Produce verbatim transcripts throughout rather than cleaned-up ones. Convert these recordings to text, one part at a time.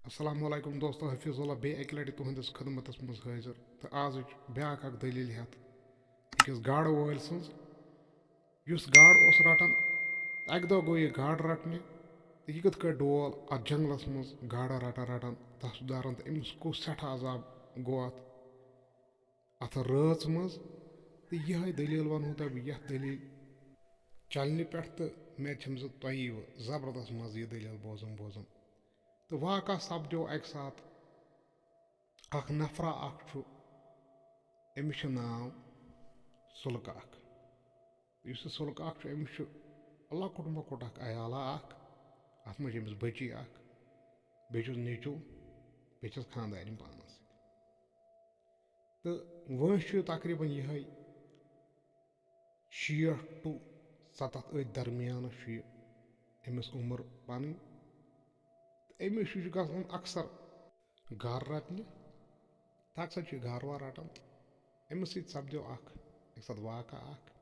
السلام علیکم دوستو، حفیظ اللہ بیٚیہِ اَکہِ لَٹہِ تُہٕنٛدِس خدمتَس منٛز حٲضِر تہٕ آزٕچ بیٛاکھ اَکھ دٔلیٖل ہٮ۪تھ أکِس گاڈٕ وٲلۍ سٕنٛز، یُس گاڈٕ اوس رَٹان۔ اَکہِ دۄہ گوٚو یہِ گاڈٕ رَٹنہِ تہٕ یہِ کِتھ کٲٹھۍ ڈول اَتھ جنٛگلَس منٛز گاڈٕ رَٹان رَٹان تَس دارَن تہٕ أمِس کُس سٮ۪ٹھاہ عذاب گوٚو اَتھ، اَتھ رٲژ منٛز۔ تہٕ یِہوٚے دٔلیٖل وَنہو تۄہہِ بہٕ یَتھ دٔلیٖل چَنلہِ پٮ۪ٹھ تہٕ مےٚ چھَم زِ تۄہہِ یِیوٕ زبردست مَزٕ یہِ دٔلیٖل بوزُن بوزُن۔ تہٕ واقعہ سپدیو اَکہِ ساتہٕ، اَکھ نفرا اَکھ چھُ، أمِس چھُ ناو سُلہٕ کاک۔ یُس یہِ سُلہٕ کاک چھُ، أمِس چھُ لۄکُٹ مۄکُٹ اَکھ عیالا اَکھ، اَتھ منٛز چھِ أمِس بٔچی اَکھ، بیٚیہِ چھُس نیٚچوٗ، بیٚیہِ چھَس خانٛدارِنۍ پانَس سۭتۍ۔ تہٕ وٲنٛسہِ چھُ تقریٖباً یِہوٚے شیٹھ to ستتھ، أتھۍ درمیانَس چھُ یہِ أمِس عمر پَنٕنۍ۔ تہٕ أمِس چھُ، چھُ گژھان اکثر گارٕ رَٹنہِ۔ تہٕ اکثر چھُ یہِ گارٕ وارٕ رَٹان۔ تہٕ أمِس سۭتۍ سپدیو اکھ، اَکہِ ساتہٕ واقعہ اکھ۔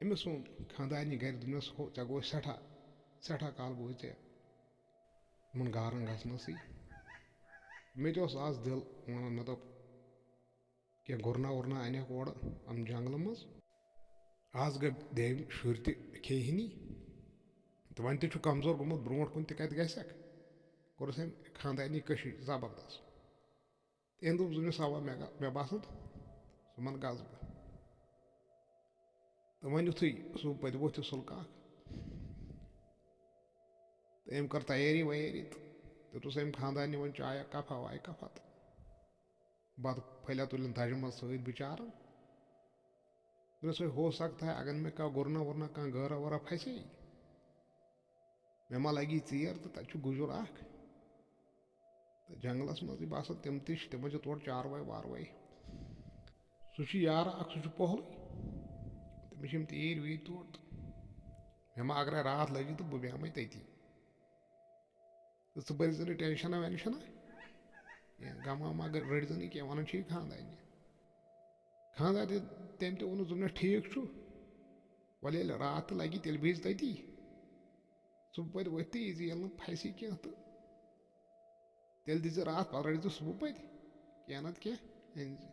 أمِس ووٚن خانٛدارنہِ گرِ، دوٚپنَس، "ہو، ژےٚ گوٚو سٮ۪ٹھاہ، سٮ۪ٹھاہ کال گوٚو ژےٚ یِمَن گارَن گژھنَسٕے۔" مےٚ تہِ اوس آز دِل وَنان، مےٚ دوٚپ، کینٛہہ گُرنا وُرنا اَنٮ۪کھ اورٕ اَمہِ جنٛگلہٕ منٛز۔ آز گٔے دٔیِم شُرۍ تہِ کھیٚیہِ ہِنی۔ تہٕ وۄنۍ تہِ چھُ کمزور گوٚمُت، برونٛٹھ کُن تہِ کَتہِ گژھٮ۪کھ؟ کوٚرُس أمۍ خانٛدارنہِ کٔشِش زبردست۔ تہٕ أمۍ دوٚپ، "زُنِس اَوا مےٚ گا-، مےٚ باسان، ژٕ مَن گژھ بہٕ۔" تہٕ وۄنۍ یُتھُے سُہ پَتہٕ ووٚتھ یہِ سُلہٕ کاک، تہٕ أمۍ کٔر تیٲری ویٲری تہٕ دیُتُس أمۍ خانٛدارنہِ وۄنۍ چایہ کَپھا وایہِ کَپھا تہٕ بَتہٕ پھٔلۍ تُلِن دَجہِ منٛز سۭتۍ بِچارَن۔ دوٚپنَس، "وۄنۍ ہو سکتا ہے، اگر مےٚ کانٛہہ گُرنا وُرنا، کانٛہہ گٲرا وٲرا پھسے، مےٚ ما لگی ژیر تہٕ تَتہِ چھُ گُجُر اَکھ۔ تہٕ جنٛگلَس منٛزٕے باسان تِم تہِ چھِ، تِمَن چھِ تورٕ چاروٲے واروٲے۔ سُہ چھُ یارٕ اَکھ، سُہ چھُ پۄہلٕے۔ تٔمِس چھِ یِم تیٖرۍ ویٖرۍ تورٕ تہٕ مےٚ ما اگرے راتھ لٔجی تہٕ بہٕ بیٚہمَے تٔتی۔ تہٕ ژٕ بٔرۍ زِ نہٕ ٹٮ۪نشَنا وٮ۪نشَنا کینٛہہ، غم وم ما رٔٹۍ زِ نہٕ کینٛہہ، وَنان چھِ یہِ خانٛدارنہِ۔" خانٛدارنہِ تٔمۍ تہِ ووٚنُس، دوٚپنَس، "ٹھیٖک چھُ، وَلہٕ ییٚلہِ راتھ تہِ لَگی تیٚلہِ بِہِزِ تٔتی۔ صُبحٲے ؤتھۍ تہٕ یہِ زِ ییٚلہِ نہٕ پھَسہِ کینٛہہ تہٕ تیٚلہِ دِژ راتھ پَتہٕ رٔٹۍ زِ صُبحٲے کینٛہہ نَتہٕ کینٛہہ أنۍ زِ۔"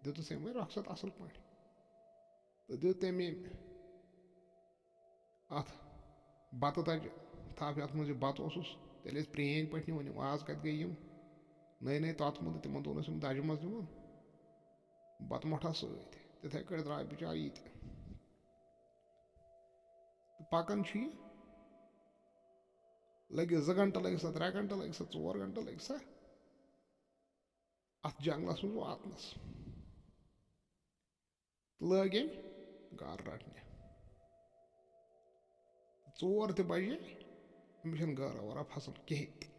دیُتُس أمۍ وۄنۍ رۄخصت اَصٕل پٲٹھۍ تہٕ دیُت تٔمۍ أمۍ اَتھ بَتہٕ تَجہِ تھپھ، یَتھ منٛز یہِ بَتہٕ اوسُس۔ تیٚلہِ ٲسۍ پرٛٲنۍ پٲٹھۍ نِوان یِم، آز کَتہِ گٔے یِم نٔے نٔے تَتھ منٛز، تِمَن دۄہَن ٲسۍ یِم دَجہِ منٛز نِوان۔ بَتہٕ مۄٹھا سۭتۍ۔ تِتھَے کٲٹھۍ درٛاے بِچارٕ یہِ تہِ۔ تہٕ پَکان چھُ یہِ، لٔگِس زٕ گھنٹہٕ، لٔگِس سا ترٛےٚ گھنٹہٕ، لٔگِس سا ژور گھنٹہٕ، لٔگِس سا اَتھ جنٛگلَس منٛز واتنَس۔ تہٕ لٲگۍ أمۍ گارٕ رَٹنہِ۔ ژور تہِ بَجے، أمِس چھَنہٕ گٲرا وٲرا پھسان کِہیٖنۍ تہِ۔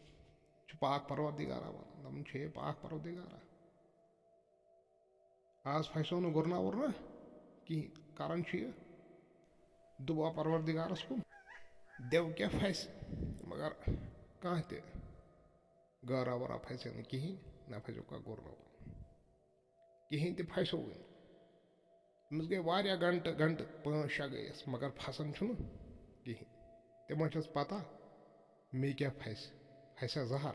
چھُ پاک پروردگارا وَنان، دَپان چھُ، "ہے پاک پروردگارا، آز پھسیو نہٕ گُرنا وُرنا کِہیٖنۍ۔" کَران چھُ یہِ دُعا پروردگارَس کُن، "دِو کینٛہہ پھَسہِ۔" مگر کانٛہہ تہِ گٲرا وٲرا پھَسہِ نہٕ کِہیٖنۍ، نہ پھَسیو کانٛہہ گُرنا وُرنا۔ کِہیٖنۍ تہِ پھَسیووٕے نہٕ۔ أمِس گٔے واریاہ گھنٹہٕ، گھنٹہٕ پانٛژھ شےٚ گٔیَس، مگر پھَسان چھُنہٕ کِہیٖنۍ۔ تِمَن چھَس پَتہ مےٚ کیٛاہ پھَسہِ، پھَسیٛا زَہر۔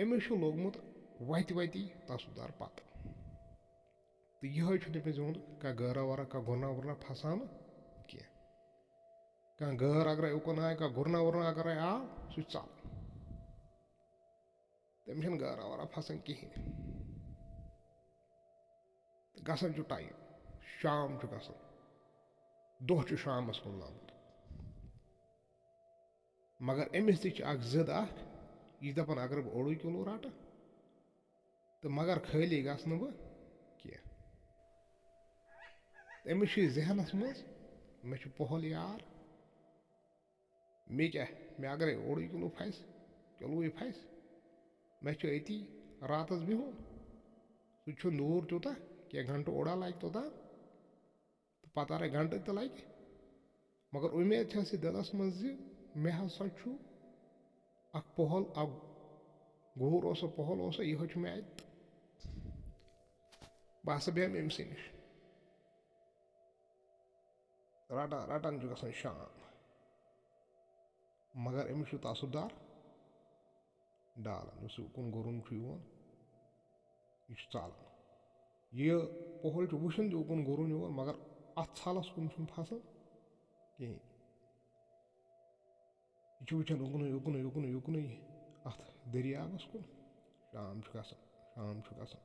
أمِس چھُ لوٚگمُت وَتہِ وَتی تصُدار پَتہٕ۔ تہٕ یِہوٚے چھُنہٕ أمِس زیوٗن کانٛہہ گٲرا وٲرا، کانٛہہ گُرنا وُرنا پھَساونہٕ کینٛہہ۔ کانٛہہ گٲر اگرَے اُکُن آے، کانٛہہ گُرنا وُرنا اگرَے آو، سُہ چھُ ژَلان۔ تٔمِس چھَنہٕ گٲرا وٲرا پھسان کِہیٖنۍ۔ تہٕ گژھان چھُ ٹایم، شام چھُ گژھان، دۄہ چھُ شامَس کُن لوٚگمُت۔ مگر أمِس تہِ چھِ اَکھ ضِد اَکھ، یہِ چھِ دَپان، اگر بہٕ اوٚڑُے کِلوٗ رَٹہٕ، تہٕ مگر خٲلی گژھٕ نہٕ بہٕ کینٛہہ۔ تہٕ أمِس چھُ یہِ ذہنَس منٛز، مےٚ چھُ پۄہَل یار، مےٚ کیٛاہ، مےٚ اگرَے اوٚڑُے کِلوٗ پھَسہِ، کِلوٗوٕے پھَسہِ، مےٚ چھُ أتی راتَس بِہُن۔ سُہ چھُ نوٗر تیوٗتاہ، کینٛہہ گھنٹہٕ اوٚڑا لَگہِ توٚتام، تہٕ پَتہٕ اَگرَے گھنٹہٕ تہِ لَگہِ، مگر اُمید چھَس یہِ دِلَس منٛز زِ مےٚ ہسا چھُ اَکھ پۄہَل، اَکھ گوٗر اوسا، پۄہَل اوسا، یِہوٚے چھُ مےٚ اَتہِ۔ بہٕ ہسا بیٚہمہٕ أمۍ سٕے نِش۔ رَٹان رَٹان چھُ گژھان شام، مگر أمِس چھُ تصُدار ڈالان، یُس یہِ اُکُن گُرُن چھُ یِوان، یہِ چھُ ژالان۔ یہِ پۄہَل چھُ وٕچھان تہِ اُکُن گُرُن یِوان، مگر اَتھ ژھَلَس کُن چھُنہٕ پھَسان کِہیٖنۍ۔ یہِ چھُ وٕچھان اُکنُے، اُکنُے، اُکنُے، اُکنُے اَتھ دٔریاوَس کُن۔ شام چھُ گژھان، شام چھُ گژھان۔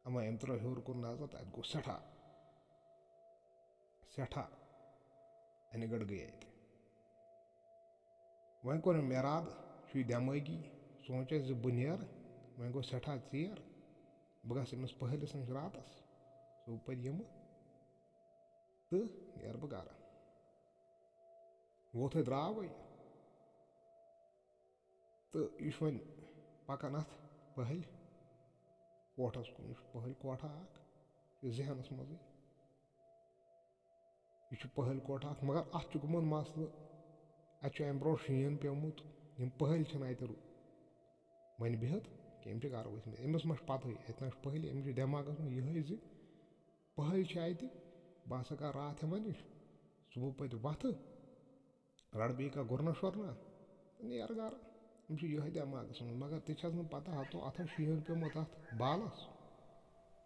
اما أمۍ ترٲو ہیوٚر کُن نظر، تَتہِ گوٚو سٮ۪ٹھاہ، سٮ۪ٹھاہ اَنہِ گٔٹۍ گٔیے اَتہِ۔ وۄنۍ کوٚر أمۍ اِرادٕ، چھُ یہِ دٮ۪مٲغی سونٛچان زِ بہٕ نیرٕ۔ وۄنۍ گوٚو سٮ۪ٹھاہ ژیر، بہٕ گژھٕ أمِس پٔہلِس نِش راتَس، صُبحٲے یِمہٕ تہٕ نیرٕ بہٕ گَرٕ۔ ووتھٕے درٛاو وۄنۍ۔ تہٕ یہِ چھُ وۄنۍ پَکان اَتھ پٔہلۍ کوٹھَس کُن۔ یہِ چھُ پٔہلۍ کوٹھا اَکھ، یہِ ذہنَس منٛزٕے۔ یہِ چھُ پٔہلۍ کوٹھا اَکھ، مگر اَتھ چھُ گوٚمُت مسلہٕ، اَتہِ چھُ اَمہِ برونٛٹھ شیٖن پیوٚمُت، یِم پٔہلۍ چھِنہٕ اَتہِ رو-، وۄنۍ بِہِتھ کینٛہہ، یِم چھِ گَرٕ ؤتھۍمٕتۍ۔ أمِس ما چھِ پَتہٕے، اَتہِ نہ چھُ پٔہلۍ، أمِس چھُ دٮ۪ماغَس منٛز یِہوٚے زِ پٔہلۍ چھِ اَتہِ، بہٕ ہسا کَرٕ راتھ یِمَن نِش، صُبحٲے پَتہٕ وۄتھٕ، رَٹہٕ بیٚیہِ کانٛہہ گُرنہ شۄرنہ تہٕ نیرٕ گَرٕ۔ أمِس چھُ یِہوٚے دٮ۪ماغَس منٛز، مگر تہِ چھَس نہٕ پَتہ، ہَتو اَتھو شیٖن پیوٚمُت اَتھ بالَس،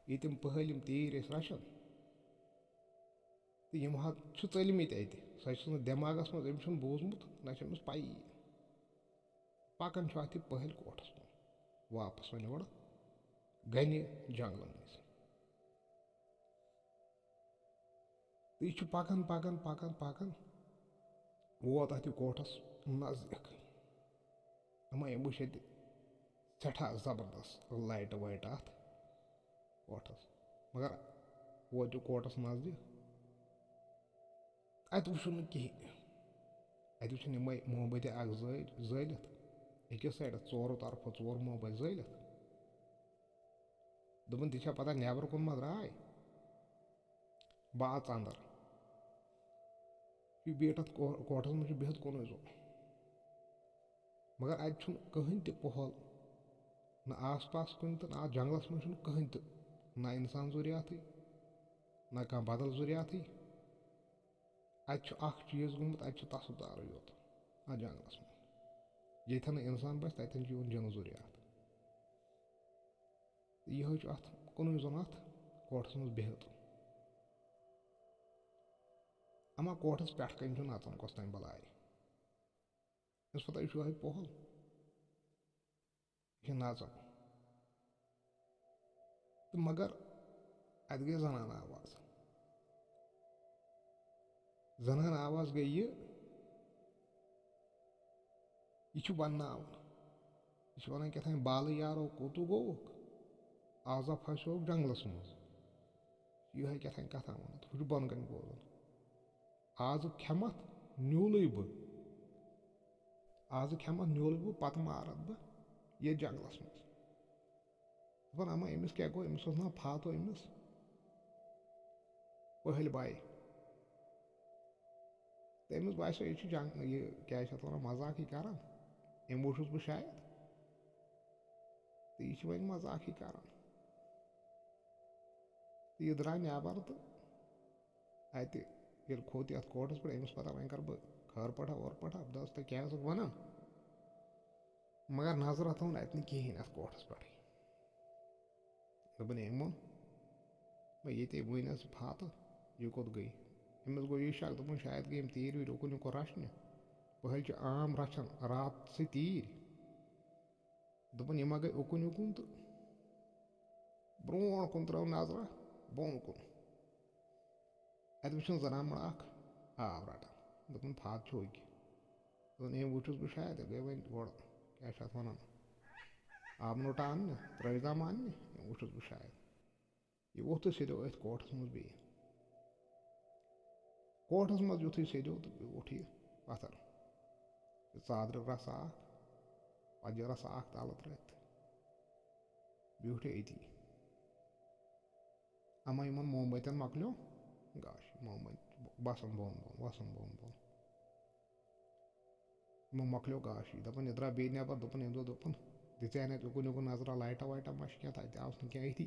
ییٚتہِ یِم پٔہلۍ یِم تیٖرۍ ٲسۍ رَچھان۔ تہٕ یِم حظ چھِ ژٔلمٕتۍ اَتہِ، سۄ چھِ نہٕ دٮ۪ماغَس منٛز، أمِس چھُنہٕ بوٗزمُت، نہ چھِ أمِس پَیی۔ پَکان چھُ اَتھ یہِ پٔہلۍ کوٹھَس کُن، واپَس وۄنۍ اورٕ گَنہِ جنٛگلہٕ مٔنٛزۍ۔ تہٕ یہِ چھُ پَکان، پَکان، پَکان، پَکان، ووت اَتھ یہِ کوٹھَس نزدیٖک۔ اَما أمۍ وٕچھ ییٚتہِ سٮ۪ٹھاہ زبردست لایٹہٕ وایٹہٕ اَتھ کوٹھَس۔ مگر ووت یہِ کوٹَس نزدیٖک، اَتہِ وٕچھُن نہٕ کِہیٖنۍ۔ اَتہِ وٕچھُن یِمَے موم بٔتہِ اَکھ زٲلۍ-، زٲلِتھ، أکِس سایڈَس ژورو طرفہٕ ژور موم بٔتۍ زٲلِتھ۔ دوٚپُن، "تہِ چھا پَتہ نٮ۪برٕ کُن ما درٛاے؟" بہٕ آس اَندَر۔ یہِ بیٖٹھ اَتھ کو-، کوٹھَس منٛز چھُ بِہِتھ کُنُے زوٚن۔ مگر اَتہِ چھُنہٕ کٕہٕنۍ تہِ پۄہَل، نہ آس پاس کُنہِ تہٕ نہ اَتھ جنٛگلَس منٛز چھُنہٕ کٕہٕنۍ تہِ، نہ اِنسان ذُریاتھٕے، نہ کانٛہہ بدل ذُریاتھٕے۔ اَتہِ چھُ اَکھ چیٖز گوٚمُت، اَتہِ چھُ تصُب دارٕے یوت اَتھ جنٛگلَس منٛز۔ ییٚتھٮ۪ن نہٕ اِنسان بَسہِ، تَتٮ۪ن چھُ یِوان جِنہٕ ذُریاتھ۔ تہٕ یِہوٚے چھُ اَتھ کُنُے زوٚن اَتھ کوٹھَس منٛز بِہِتھ۔ اَما کوٹھَس پٮ۪ٹھ کَنۍ چھُ نَژان کۄس تام بَلاے۔ یُس پَتہ یہِ چھُ یِہوٚے پۄہَل۔ یہِ چھُ نَژان۔ تہٕ مگر اَتہِ گٔے زَنان آواز۔ زَنان آواز گٔے یہِ، یہِ چھُ وَنناوُن۔ یہِ چھُ وَنان کیٛاہ تام، "بالہٕ یارو کوٚتُو گوٚوُکھ؟ آز ہا پھَسیووُکھ جنٛگلَس منٛز۔" یِہوٚے کیٛاہ تام کَتھا وَنان۔ ہُہ چھُ بۄنہٕ کَنہِ بوزان۔ "آزٕ کھٮ۪مَتھ نیوٗلٕے بہٕ۔ آزٕ کھٮ۪مَتھ نیوٗلٕے بہٕ، پَتہٕ مارَتھ بہٕ ییٚتہِ جنٛگلَس منٛز۔" دَپان، اَما أمِس کیٛاہ گوٚو؟ أمِس اوس ناو فاتو أمِس پٔہلۍ بایہِ۔ تہٕ أمِس باسیو، یہِ چھُ جنٛگ-، یہِ کیٛاہ چھِ اَتھ وَنان، مزاقٕے کَران۔ أمۍ وٕچھُس بہٕ شاید۔ تہٕ یہِ چھِ وۄنۍ مزاقٕے کَران۔ تہٕ یہِ درٛاو نٮ۪بَر تہٕ اَتہِ ییٚلہِ کھوٚت یَتھ کوٹَس پٮ۪ٹھ، أمِس پَتہ وۄنۍ کَرٕ بہٕ خٲر پٲٹھا اورٕ پٲٹھا، بہٕ دَپَس، "تُہۍ کیٛاہ ٲسٕکھ وَنان؟" مگر نظرہ تھٲو نہٕ اَتہِ نہٕ کِہیٖنۍ اَتھ کوٹھَس پٮ۪ٹھٕے۔ دوٚپُن، "أمۍ ووٚن مےٚ ییٚتے وٕنۍ حظ فاتہٕ، یہِ کوٚت گٔے؟" أمِس گوٚو یہِ شک، دوٚپُن، "شاید گٔے یِم تیٖرۍ ویٖرۍ اُکُن یُکُن رَچھنہِ۔ پٔہلۍ چھِ عام رَچھان راتسٕے تیٖرۍ۔" دوٚپُن، "یہِ ما گٔے اُکُن یُکُن؟" تہٕ برٛونٛٹھ کُن ترٲو نظرہ بۄن کُن۔ اَتہِ وٕچھُن زَنان مٔڑ اَکھ آب رَٹان۔ دوٚپُن، "فاتہٕ چھُ أکہِ۔" دوٚپُن، "أمۍ وٕچھُس بہٕ شاید، یہِ گٔے وۄنۍ گۄڈٕ، کیٛاہ چھِ اَتھ وَنان، آبہٕ نوٚٹا اَننہِ، ترٛٲوِتھ آمہٕ اَننہِ، أمۍ وٕچھُس بہٕ شاید۔ یہِ ووٚتھ تہٕ سیٚدیو أتھۍ کوٹھَس منٛز بیٚیہِ۔" کوٹھَس منٛز یُتھُے سیٚدیو تہٕ بیوٗٹھ یہِ پَتھَر۔ یہِ ژادرِ رَژھا اَکھ، پَجہِ رَژھا اَکھ تَلہٕ ترٛٲوِتھ۔ بیوٗٹھ یہِ أتی۔ اَما یِمَن موم بٔتٮ۪ن مۄکلیو گاش، موم بٔتۍ وَسان بۄن بۄن، وَسان بۄن بۄن۔ یِمو مۄکلیو گاش۔ یہِ دَپان، یہِ درٛاو بیٚیہِ نٮ۪بَر، دوٚپُن، أمۍ دوٚپ، دوٚپُن، "دِژے نہٕ اَتہِ اُکُن یُکُن نظرا، لایٹا وایٹا ما چھِ کینٛہہ تَتہِ، آو نہٕ کینٛہہ أتھی۔"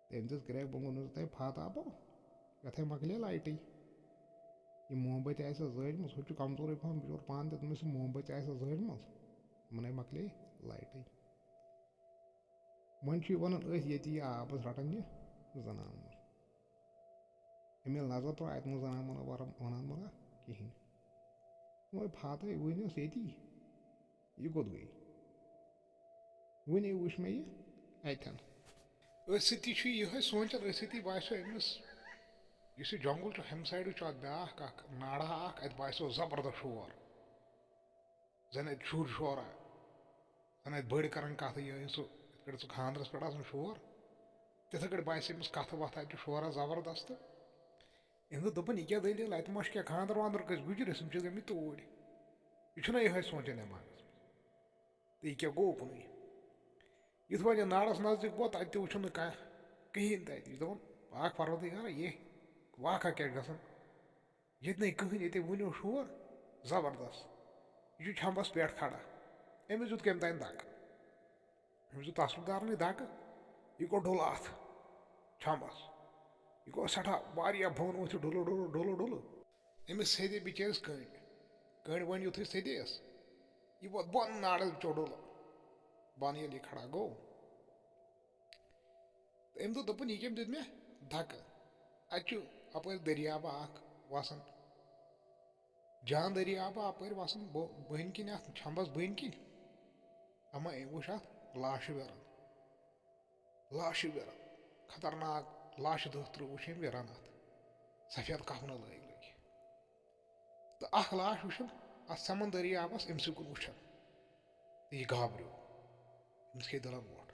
تٔمۍ دِژ کرٛیک، بہٕ ووٚنُس، "تۄہہِ فاتہٕ آبو، یَتھَے مۄکلے لایٹٕے۔ یہِ موم بٔتۍ آسہِ ہا زٲجمٕژ، ہُہ چھُ کمزورٕے پَہَم، بِچور پانہٕ تہِ دوٚپمَس، یہِ موم بٔتۍ آسہِ ہا زٲجمٕژ۔" یِمَن ہے مۄکلے لایٹٕے۔ وۄنۍ چھُ یہِ وَنان، أتھۍ ییٚتی یہِ آبَس رَٹان یہِ زَنان مول۔ أمۍ ییٚلہِ نظر ترٲو، اَتہِ نہٕ زَنان مول وَران، وَنان مول کِہیٖنۍ۔ وۄنۍ فاتحے وٕنۍ ٲس ییٚتی، یہِ کوٚت گٔے؟ وٕنی وٕچھ مےٚ یہِ اَتٮ۪ن۔ أتھۍ سۭتی چھُ یِہوٚے سونٛچان، أتھۍ سۭتی باسیو أمِس، یُس یہِ جنٛگُل چھُ، ہُمہِ سایڈٕ چھُ اَتھ بیٛاکھ اَکھ ناڑا اَکھ، اَتہِ باسیو زبردست شور۔ زَن اَتہِ شُرۍ شورا، زَن اَتہِ بٔڑۍ کَران کَتھٕ، یِہوٚے سُہ، یِتھ کٲٹھۍ سُہ خانٛدرَس پٮ۪ٹھ آسان شور، تِتھَے کٲٹھۍ باسے أمِس کَتھٕ وَتھٕ اَتہِ شورا زبردست۔ أمۍ دوٚپ، دوٚپُن، یہِ کیٛاہ دٔلیٖل؟ اَتہِ ما چھُ کینٛہہ خانٛدر وانٛدر کٲنٛسہِ گُجرِس؟ یِم چھِ گٔمٕتۍ توٗرۍ۔ یہِ چھُنہ یِہوٚے سونٛچان دٮ۪ماغَس منٛز۔ تہٕ یہِ کیٛاہ گوٚو اُکنُے؟ یُتھ وۄنۍ یہِ نارَس نزدیٖک ووت، اَتہِ تہِ وٕچھُن نہٕ کانٛہہ، کِہیٖنۍ تہِ اَتہِ۔ یہِ چھُ دَپان، پاک پروردگارا، یے واقعہ کیٛاہ چھُ گژھان؟ ییٚتہِ نَے کٕہٕنۍ، ییٚتہِ وٕنیو شور زبردست۔ یہِ چھُ چھَمبَس پٮ۪ٹھ کھڑا۔ أمِس دیُت کٔمۍ تام دَکہٕ۔ أمِس دیُت تصرُف دارنٕے دَکہٕ۔ یہِ گوٚو ڈُلہٕ اَتھ چھَمبَس۔ یہِ گوٚو سٮ۪ٹھاہ واریاہ بۄن ؤتھِتھ ڈُلہٕ، ڈُلہٕ، ڈُلہٕ، ڈُلہٕ۔ أمِس سیٚدے بِچٲرِس کٔنٛڈۍ۔ کٔنٛڈۍ ؤنۍ یُتھُے سیٚدیس، یہِ ووت بۄن ناڑَس بِچور ڈُلہٕ۔ بۄن ییٚلہِ یہِ کھڑا گوٚو، تہٕ أمۍ دوٚپ، دوٚپُن، یہِ کٔمۍ دیُت مےٚ دَکہٕ؟ اَتہِ چھُ اَپٲرۍ دٔریابہٕ اَکھ وَسان، جان دٔریابہٕ اَپٲرۍ وَسان بۄ-، بٔنۍ کِنۍ، اَتھ چھَمبَس بٔنۍ کِنۍ۔ اَما أمۍ وٕچھ اَتھ لاشہِ ویران، لاشہِ ویران، خطرناک لاشہِ دَہ ترٕٛہ وٕچھ أمۍ ویران اَتھ، سفید کفنہٕ لٲگۍ لٲگۍ۔ تہٕ اَکھ لاش وٕچھُن اَتھ سمندری آبَس أمۍ سٕے کُن وٕچھان۔ تہٕ یہِ گابریو، أمِس کھے دِلَن وۄٹھ۔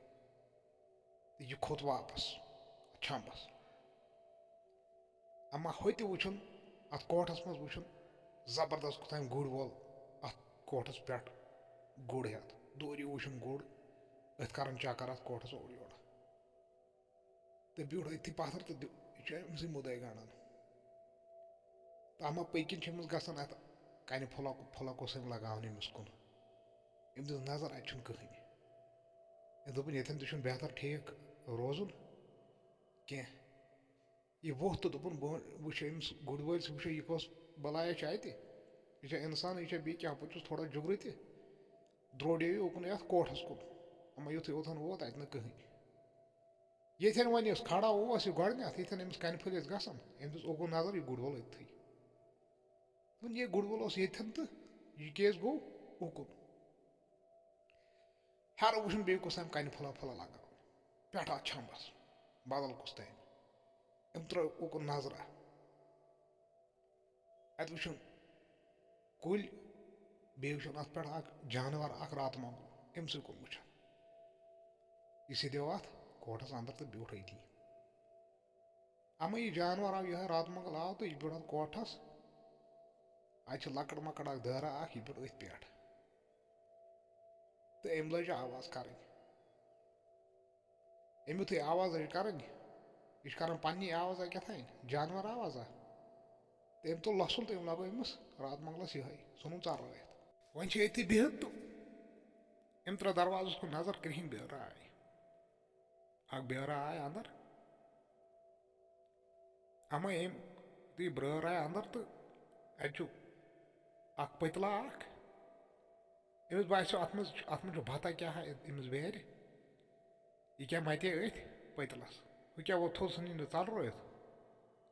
تہٕ یہِ کھوٚت واپس اَتھ چھَمبَس۔ اَما ہوٚتہِ وٕچھُن، اَتھ کوٹھَس منٛز وٕچھُن، زبردست کوٚت تام گُرۍ وول اَتھ کوٹھَس پٮ۪ٹھ گُر ہٮ۪تھ۔ دوٗری وٕچھُن گُر أتھۍ کَران چَکَر اَتھ کوٹھَس اورٕ یورٕ۔ تہٕ بیوٗٹھ أتھی پَتھَر تہٕ دیُ-، یہِ چھُ أمۍ سٕے مُدعے گنٛڈان۔ تہٕ اَما پٔتۍ کِنۍ چھِ أمِس گژھان اَتھ کَنہِ پھُلَک، پھُلَک اوس أمۍ لگاوان أمِس کُن۔ أمۍ دِژ نظر، اَتہِ چھُنہٕ کٕہٕنۍ۔ أمۍ دوٚپُن، ییٚتٮ۪ن تہِ چھُنہٕ بہتر ٹھیٖک روزُن کینٛہہ۔ یہِ ووٚتھ تہٕ دوٚپُن، بہٕ وٕچھِ أمِس گُرۍ وٲلۍ سۭتۍ، وٕچھِ یہِ کۄس بَلایا چھِ اَتہِ۔ یہِ چھا اِنسان، یہِ چھا بیٚیہِ کیٛاہ؟ ہُپٲرۍ چھُس تھوڑا جُگرٕ تہِ۔ درٛوڈیو یہِ اُکنُے اَتھ کوٹھَس کُن۔ اَما یُتھُے اوٚتَن ووت، اَتہِ نہٕ کٕہٕنۍ۔ ییٚتھٮ۪ن وۄنۍ یُس کھڑا اوس یہِ گۄڈٕنٮ۪تھ، ییٚتھٮ۪ن أمِس کَنہِ پھٔلۍ ٲسۍ گژھان، أمۍ دِژ اُکُن نظر، یہِ گُر وول أتھٕے۔ دوٚپُن، یہِ گُر وول اوس ییٚتھٮ۪ن تہٕ یہِ کیٛازِ گوٚو اُکُن؟ ہیرٕ وٕچھُن بیٚیہِ کُس تام کَنہِ پھٔلا پھٔلا لگاوُن پٮ۪ٹھ اَتھ چھَمبَس، بدل کُس تام۔ أمۍ ترٛٲو اُکُن نظرہ۔ اَتہِ وٕچھُن کُلۍ، بیٚیہِ وٕچھُن اَتھ پٮ۪ٹھ اَکھ جانوَر اَکھ راتہٕ منٛگُل، أمۍ سٕے کُن وٕچھان۔ یہِ سیٚدیو اَتھ کوٹھَس اَندَر تہٕ بیوٗٹھ أتی۔ اَما یہِ جانوَر آو یِہوٚے راتہٕ منٛگُل آو تہٕ یہِ بیوٗٹھ اَتھ کوٹھَس۔ اَتہِ چھِ لۄکٕٹ مۄکٕٹ اَکھ دٲرہ اَکھ، یہِ بیوٗٹھ أتھۍ پٮ۪ٹھ۔ تہٕ أمۍ لٲج آواز کَرٕنۍ۔ أمۍ یُتھُے آواز چھِ کَرٕنۍ، یہِ چھِ کَران پنٛنی آوازا کیٛاہ تام، جانوَر آوازا۔ تہٕ أمۍ تُل لَسُن تہٕ أمۍ لَگوو أمِس راتہٕ منٛگلَس یِہوٚے، ژھُنُن ژَلرٲوِتھ۔ وۄنۍ چھِ أتھی بِہِتھ تہٕ أمۍ ترٛٲو دروازَس کُن نظر، کرٛہِنۍ بیٛٲر آے۔ اَکھ بیٛٲرا آے اَندَر۔ اَما أمۍ، یُتھُے یہِ برٛٲر آے اَندَر تہٕ اَتہِ چھُ اَکھ پٔتلہٕ اَکھ۔ أمِس باسیو، اَتھ منٛز چھُ، اَتھ منٛز چھُ بَتہ کیٛاہ ہا أمِس بیرِ۔ یہِ کیٛاہ مَتے أتھۍ پٔتلَس؟ ہُہ کیٛاہ ووت تھوٚد، ژھٕنُن یہِ ژَلرٲوِتھ،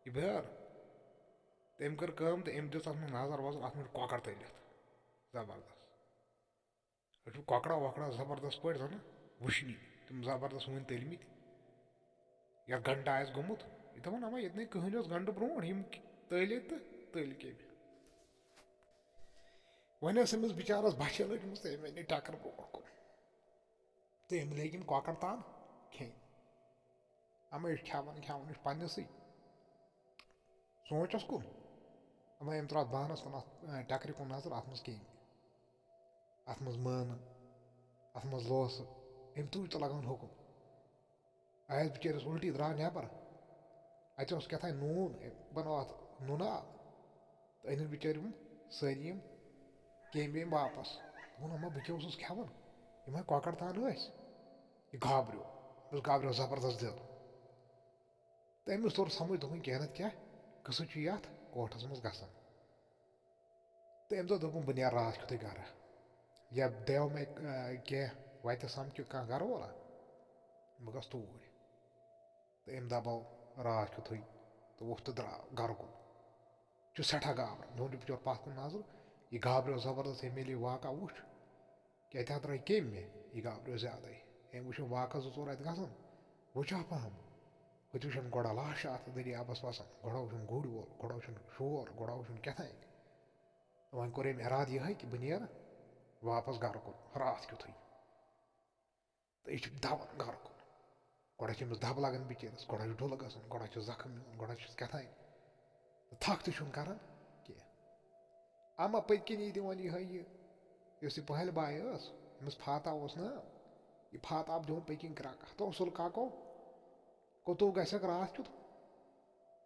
یہِ بیٛٲر؟ تہٕ أمۍ کٔر کٲم تہٕ أمۍ دِژ اَتھ منٛز نظر وَظر، اَتھ منٛز چھُ کۄکَر تٔلِتھ۔ زبردست۔ أسۍ چھِ کۄکرا وۄکرا زبردست پٲٹھۍ زَنہٕ وٕچھنی، تِم زبردست وٕنۍ تٔلۍ مٕتۍ۔ یَتھ گَنٹہٕ آسہِ گوٚمُت، یہِ دَپان، اَما ییٚتہِ نَے کٕہٕنۍ اوس گَنٹہٕ برونٛٹھ، یِم تٔلۍ ییٚتہِ تہٕ تٔلۍ کٔمۍ۔ وۄنۍ ٲس أمِس بِچارَس بۄچھِ لٔجمٕژ تہٕ أمۍ أنۍ یہِ ٹٮ۪کَر برونٛٹھ کُن۔ تہٕ أمۍ لٲگۍ یِم کۄکَر تان کھیٚنۍ۔ اَما یہِ چھُ کھٮ۪وان، کھٮ۪وان، یہِ چھُ پنٛنِسٕے سونٛچَس کُن۔ اَما أمۍ ترٛاو اَتھ بانَس کُن، اَتھ، اَ، ٹٮ۪کرِ کُن نظر، اَتھ منٛز کیٚمۍ، اَتھ منٛز مٲنہٕ، اَتھ منٛز لوسہٕ۔ أمۍ تُج تہٕ لگاوُن حُکُم۔ آیَس بِچٲرِس اُلٹی، درٛاو نٮ۪بَر۔ اَتہِ اوس کیٛاہ تام نوٗن، أمۍ بَنوو اَتھ نوٗنہٕ آب۔ تہٕ أنِن بِچٲرۍ یِم سٲری یِم کیٚمۍ ویٚمۍ واپَس۔ دوٚپُن، اَما بہٕ کیٛاہ اوسُس کھٮ۪وان؟ یِم ہا کۄکَر تان ٲسۍ۔ یہِ گابریو، أمِس گابریو زبردست دِل۔ تہٕ أمِس توٚر سَمٕجھ، دوٚپُن، کینٛہہ نَتہٕ کینٛہہ قٕصہٕ چھُ یَتھ کوٹھَس منٛز گژھان۔ تہٕ أمۍ دوٚپ، دوٚپُن، بہٕ نیرٕ راتھ کیُتھُے گَرٕ۔ یا دیو مےٚ کینٛہہ وَتہِ سَمکھِ کانٛہہ گَرٕ وولا، بہٕ گژھٕ توٗرۍ۔ تہٕ أمۍ دَبٲو راتھ کیُتھُے تہٕ ووٚتھ تہٕ درٛاو گَرٕ کُن۔ چھُ سٮ۪ٹھاہ گابران، میون چھُ بِچور پَتھ کُن نظر۔ یہِ گابریو زبردست، ییٚمۍ ییٚلہِ یہِ واقعہ وُچھ، کہِ اَتہِ ہا درٛاے کیٚمۍ مےٚ، یہِ گابریو زیادَے۔ أمۍ وٕچھ یِم واقعہ زٕ ژور اَتہِ گژھان، وٕچھا پَہَم۔ ہُتہِ وٕچھَن گۄڈٕ لاشہِ اَتھ دٔریابَس وَسان، گۄڈٕ وٕچھُن گُرۍ وول، گۄڈٕ وٕچھُن شور، گۄڈٕ وٕچھُن کیٛاہ تام۔ وۄنۍ کوٚر أمۍ اِرادٕ یِہوٚے کہِ بہٕ نیرٕ واپَس گَرٕ کُن راتھ کیُتھُے۔ تہٕ یہِ چھِ دَوان گَرٕ کُن۔ گۄڈٕ چھِ أمِس دَب لَگان بِچٲرِس، گۄڈٕ چھُ ڈُلہٕ گژھان، گۄڈٕ چھُ زَخٕم یِوان، گۄڈٕ چھُس کیٛاہ تام۔ تہٕ تھَکھ تہِ چھُنہٕ کَران کینٛہہ۔ اَما پٔتۍ کِنۍ یی دِوان یِہوٚے یہِ، یۄس یہِ پہلۍ باے ٲس، أمِس فاتح اوس نا، یہِ فاتح آب دِوان پٔتۍ کِنۍ کرٛکھ۔ ہَتو سُل کاکو، کوٚتُو گژھکھ راتھ کیُتھ؟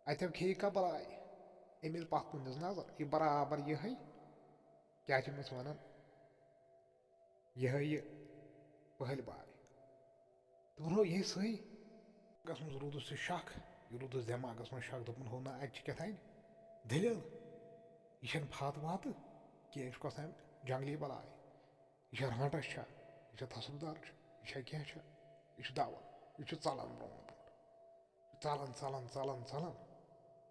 اَتٮ۪و کھیٚیہِ کَبلایہِ۔ أمۍ ییٚلہِ پَتھ کُن دِژ نظر، یہِ برابر یِہوٚے، کیٛاہ چھِ أمِس وَنان؟ یِہوٚے یہِ پہلۍ باے۔ دوٚپُن، ہو، یِہوٚے سُے۔ گژھنَس روٗدُس یہِ شک، یہِ روٗدُس دٮ۪ماغَس منٛز شک، دوٚپُن، ہو نہ، اَتہِ چھِ کیٛاہ تام دٔلیٖل۔ یہِ چھَنہٕ فاتہٕ واتہٕ کینٛہہ، یہِ چھُ کۄس تام جنٛگلی بَلاے۔ یہِ چھا رانٛٹَس چھا، یہِ چھا تصرف دار چھُ، یہِ چھا کینٛہہ چھا، یہِ چھُ دَوان، یہِ چھُ ژَلان برٛونٛٹھ برٛونٛٹھ۔ ژَلان، ژَلان، ژَلان، ژَلان۔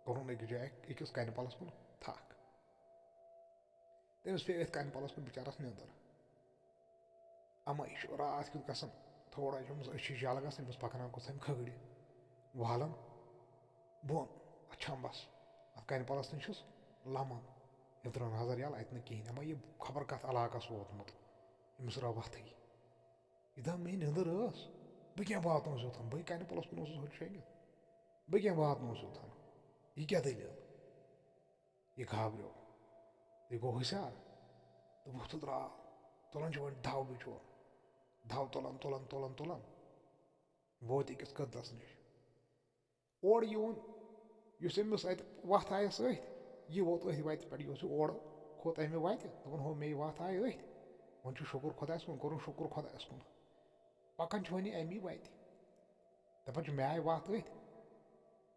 کوٚرُن أکِس جایہِ أکِس کَنہِ پَلَس کُن تھَکھ۔ تٔمِس پیٚیہِ أتھۍ کَنہِ پَلَس کُن بِچارَس نیٚنٛدٕر۔ اَما یہِ چھُ راتھ کیُتھ گژھان، تھوڑا چھُ أمِس أچھِ یَلہٕ گژھان، أمِس پَکناوان کُس تام کھٔگرِ، والان بۄن اَتھ چھَمبَس، اَتھ کَنہِ پَلَس نِش چھُس لَمان۔ یَتھ درٛاو نظر یَلہٕ، اَتہِ نہٕ کِہیٖنۍ۔ اَما یہِ خبر کَتھ علاقَس ووتمُت، أمِس رٲو وَتھٕے۔ یہِ دَپ مےٚ نیٚنٛدٕر ٲس، بہٕ کیٛاہ واتنووُس یوٚتَن؟ بٕے کَنہِ پَلَس کُن اوسُس ہوٚتہِ شۄنٛگِتھ، بہٕ کیٛاہ واتنووُس یوٚتَن؟ یہِ کیٛاہ دٔلیٖل؟ یہِ گھابریو، یہِ گوٚو ہُشیار تہٕ وۄتھُن درٛاو، تُلان چھُ وۄنۍ دَو بِچور، دَو تُلان، تُلان، تُلان، تُلان ووت أکِس کٔدلَس نِش۔ اورٕ یِوُن، یُس أمِس اَتہِ وَتھ آیَس أتھۍ، یہِ ووت أتھۍ وَتہِ پٮ۪ٹھ، یہِ اوس یہِ اورٕ کھوٚت اَمہِ وَتہِ، دوٚپُن، ہو، مے یہِ وَتھ آیہِ أتھۍ۔ وۄنۍ چھُ شُکُر خۄدایَس کُن، کوٚرُن شُکُر خۄدایَس کُن۔ پَکان چھُ وۄنۍ یہِ اَمی وَتہِ۔ دَپان چھُ، مےٚ آیہِ وَتھ أتھۍ،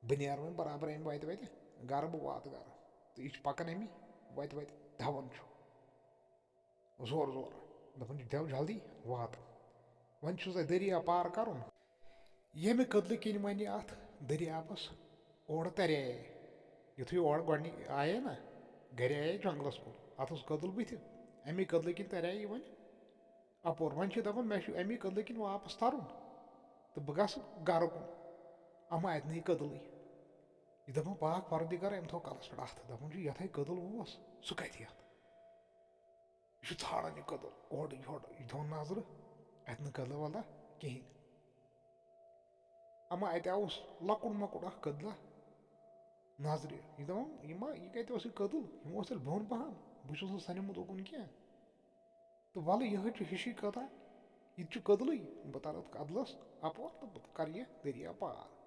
بہٕ نیرٕ وۄنۍ برابر اَمہِ وَتہِ وَتہِ گَرٕ، بہٕ واتہٕ گَرٕ۔ تہٕ یہِ چھُ پَکان اَمی وَتہِ وَتہِ، دَوان چھُ۔ زورٕ زورٕ۔ دَپان چھِ، "دٮ۪و جلدی واتہٕ۔" وۄنۍ چھُ سا دٔریاو پار کَرُن۔ ییٚمہِ کٔدلہٕ کِنۍ وۄنۍ یہِ اَتھ دٔریاوَس اورٕ تَرے، یُتھُے اورٕ گۄڈٕنِکۍ آیے نہ، گَرِ آیے جنٛگلَس کُن، اَتھ اوس کٔدٕل بٕتھِ، اَمی کٔدلہٕ کِنۍ تَرے یہِ وۄنۍ اَپور۔ وۄنۍ چھِ دَپان، مےٚ چھُ اَمی کٔدلہٕ کِنۍ واپَس تَرُن تہٕ بہٕ گژھٕ گَرٕ کُن۔ اَما اَتہِ نہٕ یہِ کٔدلٕے۔ یہِ دَپان، پاک پَروَردِگار، أمۍ تھوٚو کَلَس پٮ۪ٹھ اَتھٕ، دَپان چھُ، یَتھَے کٔدٕل اوس، سُہ کَتہِ یَتھ؟ یہِ چھُ ژھانڈان یہِ کٔدٕل، اورٕ یورٕ، یہِ دِوان نظرٕ، اَتہِ نہٕ کٔدلہٕ ولہ کِہیٖنۍ۔ اما اَتہِ آوُس لۄکُٹ مۄکُٹ اکھ کٔدلہ نظرِ۔ یہِ دَپان، یہِ ما، یہِ کَتہِ اوس یہِ کٔدٕل؟ یہِ ما اوس تیٚلہِ بۄن پَہَم؟ بہٕ چھُس نہٕ سَنیمُت اوکُن کینٛہہ۔ تہٕ وَلہٕ، یِہوٚے چھُ ہِشی کَتھا، یہِ تہِ چھُ کٔدلٕے۔ بہٕ تَرٕ اَتھ کٔدلَس اَپور تہٕ بہٕ کَرٕ یہِ دٔریاو پار۔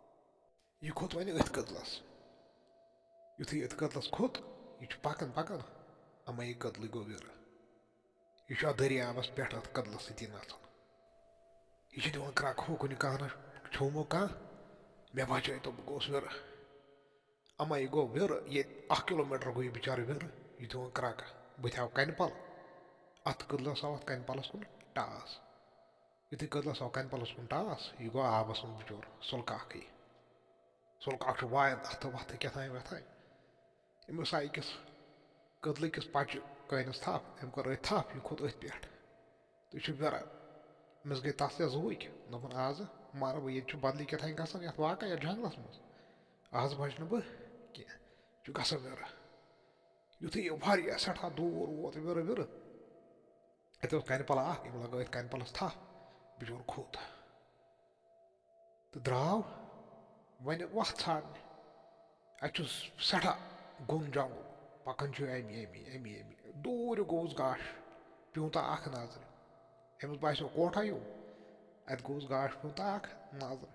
یہِ کھوٚت وۄنۍ أتھۍ کٔدلَس۔ یُتھُے أتھۍ کٔدلَس کھوٚت، یہِ چھُ پَکان پَکان، اَما یہِ کٔدلٕے گوٚو وِرٕ۔ یہِ چھُ اَتھ دٔریاوَس پٮ۪ٹھ اَتھ کٔدلَس سۭتی نَژان۔ یہِ چھُ دِوان کرٛکھ، ہُہ کُنہِ کانٛہہ نہ کھیوٚمُت کانٛہہ، مےٚ بچٲیتو، بہٕ گوٚوُس وِرٕ۔ اَما یہِ گوٚو وِرٕ، ییٚتہِ اَکھ کِلوٗ میٖٹر گوٚو یہِ بِچارٕ وِرٕ، یہِ دِوان کرٛکھ۔ بٕتھِ آو کَنہِ پَل، اَتھ کٔدلَس آو اَتھ کَنہِ پَلَس کُن ٹاس۔ یُتھُے کٔدلَس آو کَنہِ پَلَس کُن ٹاس، یہِ گوٚو آبَس منٛز بِچور سُلہٕ کاکھٕے۔ سُلہٕ کاک چھُ وایان اَتھٕ وَتھٕ کیٛاہ تام ویٛاہ تام۔ أمِس آیہِ أکِس کٔدلہٕ کِس پَچہِ کٲنِس تھَپھ، أمۍ کٔر أتھۍ تھَپھ، یہِ کھوٚت أتھۍ پٮ۪ٹھ۔ تہٕ یہِ چھُ وِران۔ أمِس گٔے تَس تہِ زُوٕکۍ، دوٚپُن، آزٕ مَرٕ بہٕ، ییٚتہِ چھُ بدلٕے کیٛاہ تام گژھان یَتھ واقعہ یَتھ جنٛگلَس منٛز۔ آز بَچہٕ نہٕ بہٕ کینٛہہ، یہِ چھُ گژھان وِرٕ۔ یُتھُے یہِ واریاہ سٮ۪ٹھاہ دوٗر ووت وِرٕ وِرٕ، اَتہِ اوس کَنہِ پَلہ اَکھ، أمۍ لَگٲو أتھۍ کَنہِ پَلَس تھَپھ، بِچور کھوٚت۔ تہٕ درٛاو وۄنۍ وَتھ ژھانٛڈنہِ۔ اَتہِ چھُ سٮ۪ٹھاہ گوٚن جنٛگُل، پَکان چھُ اَمی، اَمی، اَمی، اَمی۔ دوٗرِ گوٚوُس گاش پیوٗنٛتاہ اَکھ نظرِ۔ أمِس باسیو کوٹھا ہیوٗ، اَتہِ گوٚوُس گاش پیوٗنٛتاہ اَکھ نظرِ۔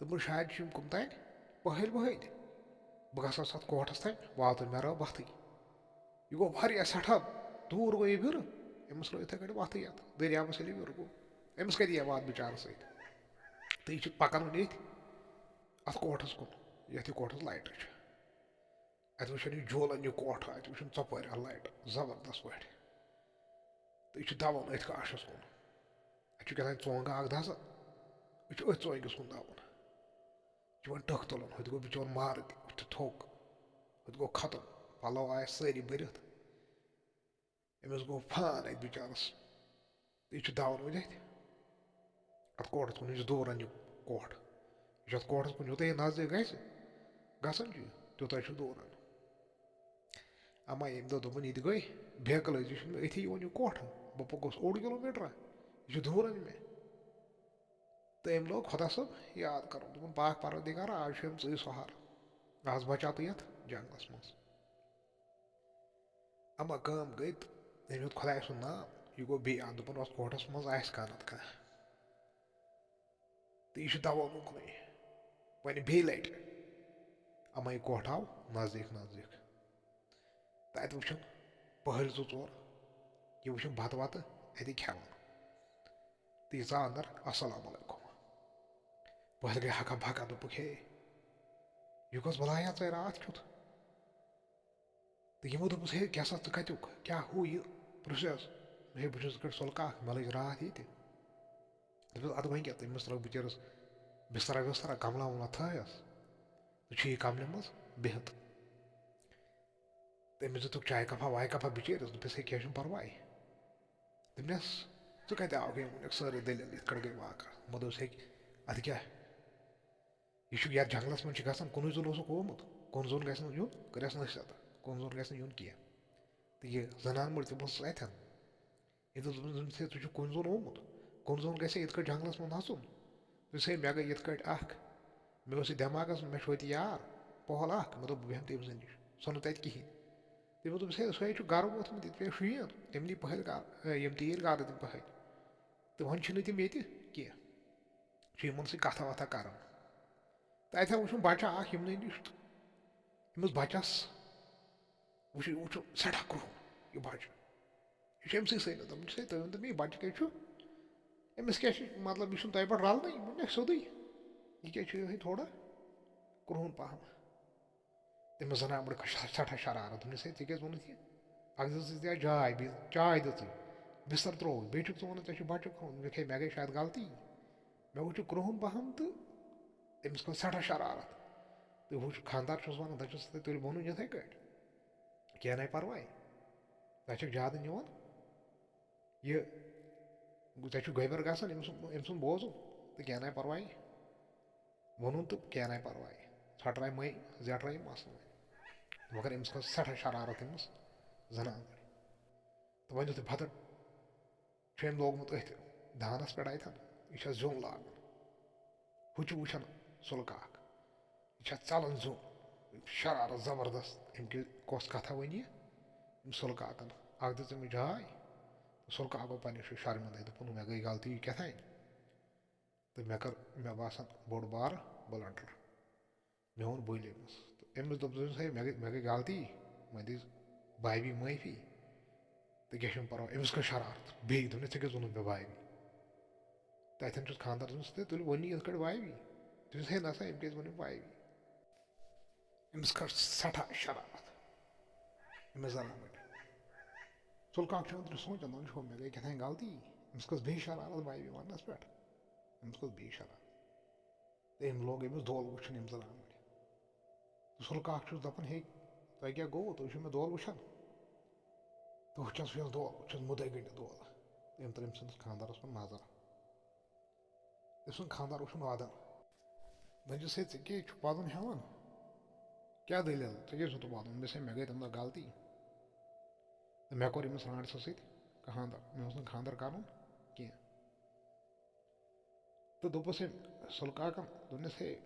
دوٚپُن، شاید چھِ یِم کُم تام پٔہٕلۍ ؤہٕلۍ۔ بہٕ گژھٕ ہا اَتھ کوٹھَس تام، واتُن مےٚ رٲو وَتھٕے۔ یہِ گوٚو واریاہ سٮ۪ٹھاہ دوٗر گوٚو یہِ وِرٕ، أمِس رٲو یِتھَے کٔٹھۍ وَتھٕے یَتھ دٔریاوَس ییٚلہِ یہِ وِرٕ گوٚو۔ أمِس کَتہِ یی وَتھ بِچارَس سۭتۍ؟ تہٕ یہِ چھِ پَکان وۄنۍ ییٚتھۍ اَتھ کوٹھَس کُن، یَتھ یہِ کوٹھَس لایٹہٕ چھِ۔ اَتہِ وٕچھان یہِ جولان یہِ کوٹھ، اَتہِ وٕچھان ژۄپٲرۍ اَتھ لایٹہٕ زبردست پٲٹھۍ۔ تہٕ یہِ چھُ دَوان أتھۍ گاشَس کُن۔ اَتہِ چھُ کیٛاہ تام ژونٛگہٕ اَکھ دَزان، یہِ چھُ أتھۍ ژونٛگِس کُن دَوان۔ یہِ چھُ وۄنۍ ٹٕکھ تُلان، ہُتہِ گوٚو بِچور مارٕ تہِ، ہُتہِ تھوٚک، ہُتہِ گوٚو ختم، پَلو آیَس سٲری بٔرِتھ۔ أمِس گوٚو فان اَتہِ بِچارَس۔ تہٕ یہِ چھُ دَوان وۄنۍ اَتہِ، اَتھ کوٹھَس کُن، یہِ چھُ دوران یہِ کوٹھ۔ یہِ چھُ اَتھ کوٹھَس کُن، یوٗتاہ یہِ نزدیٖک گژھِ، گژھان چھُ یہِ، تیوٗتاہ چھُ دوران۔ اما ییٚمہِ دۄہ دوٚپُن، "یہِ تہِ گٔے بیکلٲزی، یہِ چھُنہٕ مےٚ أتھی یِوان یہِ کوٹھ، بہٕ پوٚکُس اوٚڑ کِلوٗ میٖٹرا، یہِ چھُ دوٗرَن مےٚ۔" تہٕ أمۍ لوگ خۄدا صٲب یاد کَرُن، دوٚپُن، "پاک پروردِگارا، آز چھُ أمۍ ژٕے سہارٕ، آز بچاو تہٕ یَتھ جنٛگلَس منٛز۔" اما کٲم گٔے تہٕ أمۍ ہیوٚت خۄداے سُنٛد ناو، یہِ گوٚو بیٚیہِ اَنٛد، دوٚپُن، "اَتھ کوٹھَس منٛز آسہِ کانٛہہ نَتہٕ کانٛہہ۔" تہٕ یہِ چھُ دَوان اُکنُے۔ وۄنۍ بیٚیہِ لَٹہِ۔ اَما یہِ کوٹھ آو نزدیٖک نزدیٖک۔ تہٕ اَتہِ وٕچھُن پٔہلۍ زٕ ژور، یہِ وٕچھُن بَتہٕ وَتہٕ اَتہِ کھٮ۪وان۔ تہٕ یہِ ژاو اَندَر، "السلام علیکُم۔" پٔہلۍ گٔے ہَکھا بَکھا، دوٚپُکھ، "ہے، یہِ کۄس بَلایا ژاے راتھ کیُتھ؟" تہٕ یِمو دوٚپُس، "ہے، کیٛاہ سا ژٕ کَتیُک؟ کیٛاہ ہُہ یہِ پرٛوسیس؟ ہے، بہٕ چھُس یِتھ کٲٹھۍ سۄلہٕ کاک، مےٚ لٔج راتھ ییٚتہِ۔" دوٚپُس، "اَدٕ وۄنۍ کیٛاہ؟" تٔمِس ترٲو بِچٲرِس بِسترا وِسترا، کملا وملا تھٲیَس۔ تہٕ چھُ یہِ کملہِ منٛز بِہِتھ۔ تٔمِس دِتُکھ چایہِ کپا وایہِ کپا بِچٲرِس، دوٚپُس، "ہے، کینٛہہ چھُنہٕ پرواے۔" دوٚپنَس، "ژٕ کَتہِ آوُکھ یِم ووٚنُکھ سٲرٕے دٔلیٖل، یِتھ کٲٹھۍ گٔے واقعہ؟" دوٚپمَس، "ہے، اَدٕ کیٛاہ؟ یہِ چھُ یَتھ جنٛگلَس منٛز چھُ گژھان، کُنُے زوٚن اوسُکھ آمُت، کُن زوٚن گژھِ نہٕ یُن، کٔرِس نصیحت، کُن زوٚن گژھِ نہٕ یُن کینٛہہ۔" تہٕ یہِ زنان مٔڑ تہِ بہٕ ٲسٕس اَتھٮ۪ن۔ یہِ دوٚپ، دوٚپمَس، "ہے، ژٕ چھُکھ کُنہِ زوٚن آمُت، کُنہِ زوٚن گژھِ یِتھ کٲٹھۍ جنٛگلَس منٛز نَژُن؟" دوٚپمَس، "ہے، مےٚ گٔے یِتھ کٲٹھۍ اَکھ، مےٚ اوس یہِ دٮ۪ماغَس منٛز، مےٚ چھُ ہوٚتہِ یار، پۄہَل اَکھ، مےٚ دوٚپ، بہٕ بیٚہمہٕ تٔمۍ سٕے نِش، سۄ نہٕ تَتہِ کِہیٖنۍ۔" تٔمۍ دوٚپُس، "ہے، سُہ ہے چھُ گرم ووٚتھمُت، ییٚتہِ پیٚیہِ شیٖن، تٔمۍ نی پٔہلۍ گرٕ، اے، یِم تیٖرۍ گرٕ تٔمۍ پٔہلۍ۔ تہٕ وۄنۍ چھِنہٕ تِم ییٚتہِ کینٛہہ، چھُ یِمَن سۭتۍ کَتھا وَتھا کَران۔" تہٕ اَتہِ ہا وٕچھُن بَچہٕ اَکھ یِمنٕے نِش، تہٕ أمِس بَچَس وٕچھ، وٕچھُن سٮ۪ٹھاہ کرٛہُن یہِ بَچہٕ۔ یہِ چھُ أمۍ سٕے سۭتۍ نہٕ۔ دوٚپُن چھُس، "ہے، تُہۍ ؤنۍ تو مےٚ، یہِ بَچہٕ کَتہِ چھُ؟ أمِس کیٛاہ چھُ، مطلب، یہِ چھُنہٕ تۄہہِ پٮ۪ٹھ رَلنٕے؟" یہِ ووٚن مےٚ سیوٚدُے، "یہِ کیٛاہ چھُ یِہوٚے تھوڑا کرٛہُن پَہَم؟" تٔمِس زَنان بٕڑٕ کھٔژ سٮ۪ٹھاہ شرارت۔ دوٚپنَس، "ہے، ژےٚ کیٛازِ ووٚنُتھ یہِ؟ اَکھ دِژٕے ژےٚ چاے، بیٚیہِ چاے دِژٕے، بِستَر ترٛووُتھ، بیٚیہِ چھُکھ ژٕ وَنان، ژےٚ چھُ بَچہٕ کرٛہُن؟" مےٚ کھے، مےٚ گٔے شاید غلطی، مےٚ وٕچھ یہِ کرٛہُن پَہَم تہٕ أمِس کھٔژ سٮ۪ٹھاہ شرارت۔ تہٕ ہُہ چھُ خانٛدار چھُس وَنان، دَپان چھُس، "تیٚلہِ ووٚنُن یِتھَے کٲٹھۍ، کینٛہہ نَے پَرواے، ژٕ چھَکھ زیادٕ نِوان۔ یہِ، ژےٚ چھُ گوٚبِر گژھان أمۍ سُنٛد، أمۍ سُنٛد بوزُن تہٕ کینٛہہ نَے پَرواے۔" ووٚنُن تہٕ کینٛہہ نَے پَرواے، ژھۄٹرٲے مَے، زیٹرٲے مسلہٕ وۄنۍ۔ مگر أمِس کھٔژ سٮ۪ٹھاہ شرارت أمِس زنان۔ تہٕ وۄنۍ یُتھُے بَتہٕ چھُ أمۍ لوگمُت أتھۍ دانَس پٮ۪ٹھ اَتٮ۪ن، یہِ چھا زیُن لاگان۔ ہُہ چھُ وٕچھان سُلہٕ کاک، یہِ چھا ژَلان زیُن۔ شرارت زبردست، أمۍ کہِ کۄس کَتھا وَنہِ یہِ؟ أمۍ سُلہٕ کاکَن۔ اَکھ دِژ أمِس جاے، تہٕ سُلہٕ کاک گوٚو پنٛنِس جایہِ شرمِندٕے، دوٚپُن، "مےٚ گٔے غلطی، یہِ کیٛاہ تام۔" تہٕ مےٚ کٔر، مےٚ باسان، بوٚڑ بارٕ بلنڈر۔ مےٚ ووٚن بٔلۍ أمِس۔ تہٕ أمِس دوٚپ، دوٚپمَس، "ہے، مےٚ گٔے، مےٚ گٔے غلطی، وۄنۍ دِژ بھابھی معٲفی۔" تہٕ کیٛاہ چھُنہٕ پَرواے، أمِس کٔر شرارت بیٚیہِ، دوٚپنَس، "ژےٚ کیٛازِ ووٚنُتھ مےٚ بھابھی؟" تَتٮ۪ن چھُس خانٛدار دوٚپمَس، "تیٚلہِ ووٚن یہِ یِتھ کٲٹھۍ بھابھی؟" دوٚپمَس، "ہے نہ سا، أمۍ کیٛازِ ووٚن مےٚ بھابھی؟" أمِس کٔر سٮ۪ٹھاہ شرارت أمِس زنانہِ پٮ۪ٹھ۔ سُلہٕ کاک چھُ أنٛدرٕ سونٛچان، دَپان چھُ، "ہو، مےٚ گٔے کیٛاہ تام غلطی۔" أمِس کھٔژ بیٚیہِ شرارت بھابھی وَننَس پٮ۪ٹھ۔ أمِس کھٔژ بیٚیہِ شرارت۔ تہٕ أمۍ لوگ أمِس دول وٕچھُن، أمۍ زنانہِ پٮ۪ٹھ۔ تہٕ سُلہٕ کاک چھُس دَپان، "ہے، تۄہہِ کیٛاہ گوٚوُ؟ تُہۍ چھِو مےٚ دول وٕچھان؟" تہٕ وٕچھان سُہ یَس دول، وٕچھان مُدعے گٔنٛڈِتھ دول۔ تہٕ أمۍ تٔر أمۍ سٕنٛدِس خانٛدارَس پٮ۪ٹھ نظر۔ أمۍ سُنٛد خانٛدار وٕچھُن وادَن۔ دَپان چھُس، "ہے، ژےٚ کیٛازِ چھُکھ وَدُن ہٮ۪وان؟ کیٛاہ دٔلیٖل؟ ژےٚ کیٛازِ چھُکھ وَدُن؟" مےٚ سا، مےٚ گٔے تَمہِ دۄہ غلطی۔ تہٕ مےٚ کوٚر أمِس رانٛٹسَس سۭتۍ خانٛدر۔ مےٚ اوس نہٕ خانٛدر کَرُن کینٛہہ۔ تہٕ دوٚپُس أمۍ سُلہٕ کاکَن، دوٚپنَس، "ہے،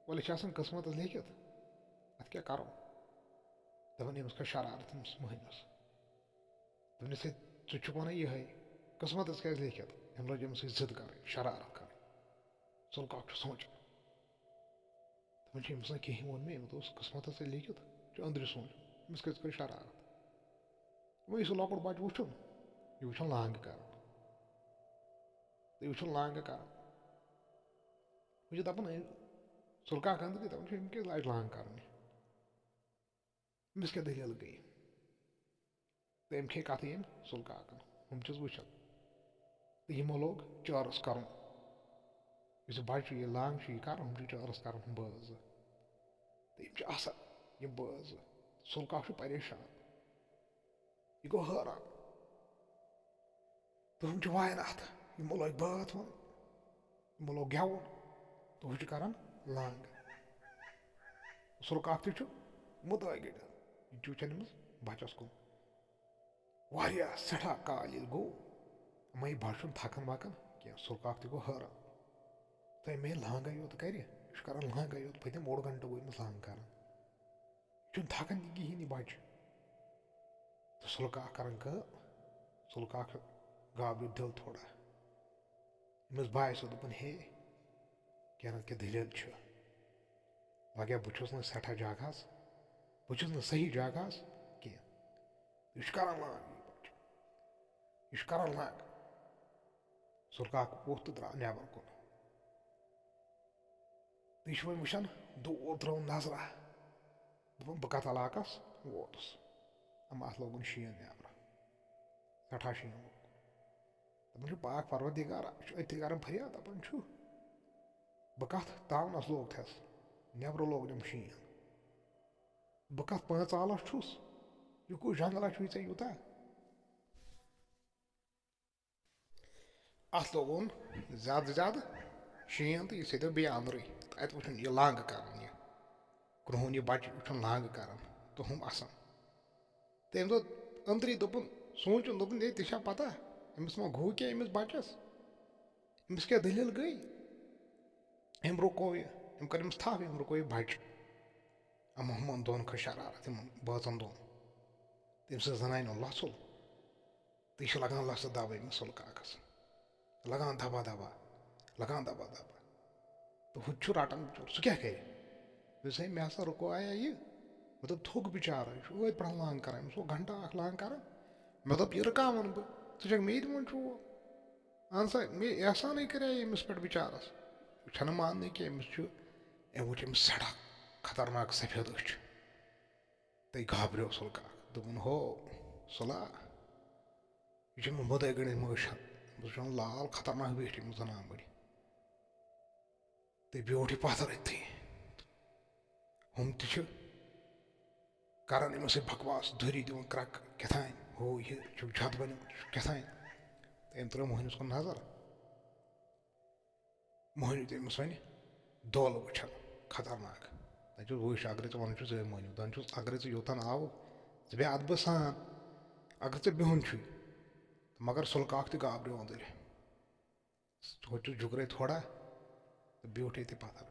وَلہٕ، یہِ چھِ آسان قٕسمَتَس لیکھِتھ، اَتھ کیٛاہ کَرو؟" دَپان أمِس کھٔژ شرارت أمِس مٔہنِوِس۔ دوٚپنَس، "ہے، ژٕ چھُکھ وَنان یِہوٚے، قٕسمَتَس کیٛازِ لیکھِتھ؟" أمۍ لٲج أمِس سۭتۍ ضِد کَرٕنۍ، شرارت کَرٕنۍ۔ سُلہٕ کاک چھُ سونٛچان۔ دَپان چھُ، "أمِس نہ کِہیٖنۍ ووٚن مےٚ، أمۍ دوٚپُس، قٕسمَتَس ہے لیکھِتھ، یہِ چھُ أنٛدرِ سونٛچُن، أمِس کَتہِ کٔر شرارت؟" وۄنۍ یہِ سُہ لۄکُٹ بَچہٕ وٕچھُن، یہِ وٕچھُن لانٛگہٕ کَران۔ تہٕ یہِ وٕچھُن لانٛگہٕ کَران۔ وۄنۍ چھِ دَپان، أمۍ سُلہٕ کاک أنٛدرِ، دَپان چھُ، "أمۍ کیٛازِ لاج لانٛگ کَرٕنۍ؟ أمِس کیٛاہ دٔلیٖل گٔے؟" تہٕ أمۍ کھے کَتھٕے أمۍ سُلہٕ کاکَن۔ ہُم چھِس وٕچھان۔ تہٕ یِمو لوگ چٲرَس کَرُن۔ یُس یہِ بَچہٕ چھُ، یہِ لانٛگ چھُ یہِ کَران، ہُم چھِ چٲرَس کَران ہُم بٲژ زٕ۔ تہٕ یِم چھِ آسان یِم بٲژ زٕ۔ سُلہٕ کاک چھُ پریشان۔ یہِ گوٚو حٲران۔ تہٕ ہُم چھِ وایان اَتھٕ۔ یِمو لٲگۍ بٲتھ وَنُن، یِمو لوگ گٮ۪وُن، تہٕ ہُہ چھُ کَران لانٛگ۔ سُلہٕ کاک تہِ چھُ مُدعا گِنٛدان، یہِ چھُ وٕچھان أمِس بَچَس کُن۔ واریاہ سٮ۪ٹھاہ کال ییٚلہِ گوٚو، اَما یہِ بَچہٕ چھُنہٕ تھَکان وَکان کینٛہہ۔ سُلہٕ کاک تہِ گوٚو حٲران۔ تہٕ أمۍ ییٚلہِ لانٛگَے یوت کَرِ، یہِ چھُ کَران لانٛگَے یوت، پٔتِم اوٚڑ گھنٹہٕ گوٚو أمِس لانٛگ کَران۔ یہِ چھُنہٕ تھَکان تہِ کِہیٖنۍ یہِ بَچہٕ۔ تہٕ سُلہٕ کاک کَران کٲم، سُلہٕ کاک چھُ گابریو دِل تھوڑا۔ أمِس باسیو، دوٚپُن، ہے، کینٛہہ نَتہٕ کینٛہہ دٔلیٖل چھِ۔ لَگیا بہٕ چھُس نہٕ سٮ۪ٹھاہ جاگہس، بہٕ چھُس نہٕ صحیح جاگہس کینٛہہ۔ یہِ چھُ کَران لانٛگ یہِ بَچہٕ، یہِ چھُ کَران لانٛگ۔ سُلہٕ کاک ووٚتھ تہٕ درٛاو نٮ۪بر کُن۔ تہٕ یہِ چھُ وۄنۍ وٕچھان، دوٗر ترٲو نظرا۔ دوٚپُن، بہٕ کَتھ علاقَس ووتُس؟ اَما اَتھ لوگُن شیٖن نٮ۪برٕ۔ سٮ۪ٹھاہ شیٖن لوگ۔ دَپان چھُ، پاک پروردِگارا، یہِ چھُ أتھی کَران فریاد، دَپان چھُ، بہٕ کَتھ تاونَس لوگتھَس؟ نٮ۪برٕ لوگنَم شیٖن۔ بہٕ کَتھ پانٛژالَس چھُس؟ یہِ کُس جنٛگلہ چھُے ژےٚ یوٗتاہ؟ اَتھ لوگُن زیادٕ زیادٕ شیٖن تہٕ یہِ ژھیٚتیو بیٚیہِ اَنٛدرٕے۔ تہٕ اَتہِ وٕچھُن یہِ لانٛگہٕ کَران یہِ۔ کرٛہُن یہِ بَچہٕ وٕچھُن لانٛگہٕ کَران تہٕ ہُم اَسان۔ تہٕ أمۍ دوٚپ أنٛدری، دوٚپُن، سونٛچُن، دوٚپُن، ہے، تہِ چھا پَتہ أمِس ما گوٚو کینٛہہ أمِس بَچَس؟ أمِس کیٛاہ دٔلیٖل گٔے؟ أمۍ رُکو یہِ، أمۍ کٔر أمِس تھَپھ، أمۍ رُکو یہِ بَچہٕ۔ اَما ہُمَن دۄن کھٔژ شرارت، یِمَن بٲژَن دۄن۔ تٔمۍ سٕنٛز زَنانہِ اوٚن لَژھُل۔ تہٕ یہِ چھُ لگان لَژھٕ دَبہٕ أمِس سُلہٕ کاکَس۔ لگان دَبا دَبا، لگان دَبا دَبا۔ تہٕ ہُہ تہِ چھُ رَٹان بِچور، سُہ کیٛاہ کَرِ؟ دوٚپُس، ہے، مےٚ ہسا رُکو آیا یہِ۔ مےٚ دوٚپ، تھوٚک بِچارٕ، یہِ چھُ ٲدۍ پٮ۪ٹھ لانٛگ کران، أمِس گوٚو گھنٹہٕ اَکھ لانٛگ کران۔ مےٚ دوٚپ، یہِ رُکاوَن بہٕ، ژٕ چھَکھ مےٚ یہِ دِوان چوب؟ اَہن سا، مےٚ احسانٕے کَرے أمِس پٮ۪ٹھ بِچارَس۔ یہِ چھَنہٕ ماننٕے کینٛہہ، أمِس چھُ، أمۍ وٕچھ أمِس سٮ۪ٹھاہ خطرناک سفید أچھ۔ تہٕ گابریو سُلہٕ کاک۔ دوٚپُن، ہو، سُلا، یہِ چھُ مےٚ مُدعے گٔنٛڈِتھ مٲشَن۔ بہٕ چھُس وَنان لال خطرناک بیٖٹھۍ أمِس زَنان بٔڑۍ۔ تہٕ بیوٗٹھ یہِ پَتھر أتھی۔ ہُم تہِ چھِ کَران أمِس سۭتۍ بکواس، دُہری دِوان کرٛکھ، کیٛاہ تام، ہُہ یہِ چھُکھ جَتھ بَنیومُت، یہِ چھُکھ کیٛاہ تام۔ تہٕ أمۍ ترٛٲو مۄہنِوِس کُن نظر۔ مۄہنیو تٔمِس وَنہِ دولہٕ وٕچھان خطرناک۔ دَپان چھُس، وٕچھ، اگرے ژٕ وَنان چھُس، ہے مۄہنیو، دَپان چھُس، اگرے ژٕ یوٚتَن آوُکھ، ژٕ بیٚہہ اَدبہٕ سان۔ اگر ژےٚ بِہُن چھُے، تہٕ مگر سُلہٕ کاک تہِ گابریو أنٛدٕرۍ۔ ہوٚتیُس جُگرَے تھوڑا تہٕ بیوٗٹھ ییٚتہِ پَتھر۔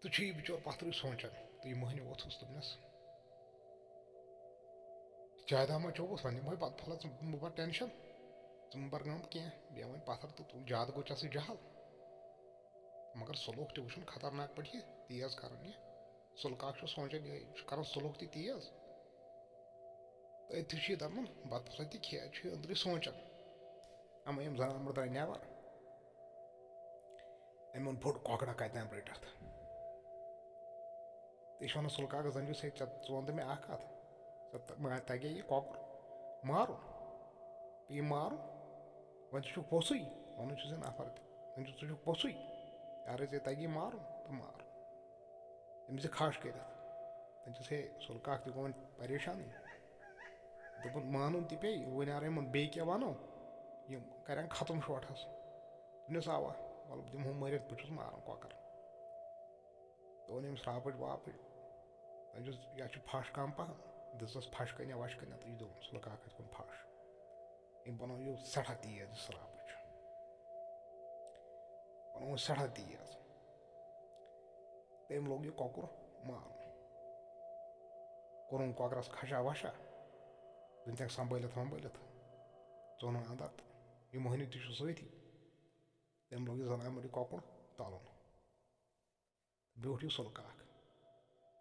تہٕ چھُ یہِ بِچور پَتھرٕے سونٛچان۔ تہٕ یہِ مۄہنیو ووٚتھُس دوٚپنَس، چایہِ دامہ چووُس، وۄنۍ دِمہوے بَتہٕ پھوٚلہ، ژٕ مہٕ بَر ٹٮ۪نشَن، ژٕ مہٕ بَر غم کینٛہہ، بیٚہہ وۄنۍ پَتھَر تہٕ تُل، زیادٕ گوٚو ژےٚ سۭتۍ جَہل۔ مگر سُلوک تہِ وٕچھُن خطرناک پٲٹھۍ یہِ تیز کَران یہِ۔ سُلہٕ کاک چھُ سونٛچان، یہِ چھُ کَران سُلوک تہِ تیز۔ تہٕ أتھی چھُ یہِ دَپان، بَتہٕ پھوٚلہ تہِ کھےٚ، چھُ یہِ أنٛدرٕے سونٛچان۔ اَما یِم زَنان مٔڑ درٛاے نٮ۪بَر۔ أمۍ اوٚن بوٚڑ کۄکرا کَتہِ تام رٔٹِتھ۔ تہٕ یہِ چھُ وَنان سُلہٕ کاکَس، زَن چھُس ہے ژےٚ، ژٕ وَن تہٕ مےٚ اَکھ کَتھ، ژےٚ تَ-، ما-، تَگے یہِ کۄکُر مارُن؟ تہٕ یہِ مارُن؟ وۄنۍ ژٕ چھُکھ پوٚژھُے، وَنُن چھُ ژےٚ نفر تہِ، وۄنۍ چھُ، ژٕ چھُکھ پوٚژھُے، اَگرَے ژےٚ تَگی مارُن تہٕ مار۔ أمِس دِ کھَش کٔرِتھ۔ وۄنۍ چھُس ہے سُلہٕ کاک تہِ گوٚو وۄنۍ پریشانٕے۔ دوٚپُن، مانُن تہِ پیٚیہِ، وۄنۍ اَگَرَے یِمَن بیٚیہِ کینٛہہ وَنو، یِم کَرن ختم شوٹھَس۔ دوٚپنَس، اَوا، وَلہٕ بہٕ دِمہو مٲرِتھ، بہٕ چھُس ماران کۄکَر۔ تہٕ اوٚن أمِس راپٕچ واپٕچ۔ وۄنۍ چھُس، یا چھُ پھَش کَم پَہَم، دِژٕس پھَش کَنہِ وَش کَنہِ تہٕ یہِ دوٚپُن، سُلہٕ کاک ہَتھ کُن پھَش۔ أمۍ بَنوو یہِ سٮ۪ٹھاہ تیز یہِ سرٛاپٕچ۔ بَنووُن سٮ۪ٹھاہ تیز۔ تٔمۍ لوگ یہِ کۄکُر مارُن۔ کوٚرُن کۄکرَس کھَشا وَشا، وٕنہِ تہِ سنٛبھٲلِتھ وَمبٲلِتھ ژوٚنُن اَنٛدر تہٕ یہِ مۄہنیو تہِ چھُ سۭتی۔ تٔمۍ لوگ یہِ زَنان مٔڑ یہِ کۄکُر تَلُن۔ بیوٗٹھ یہِ سُلہٕ کاک۔ تہٕ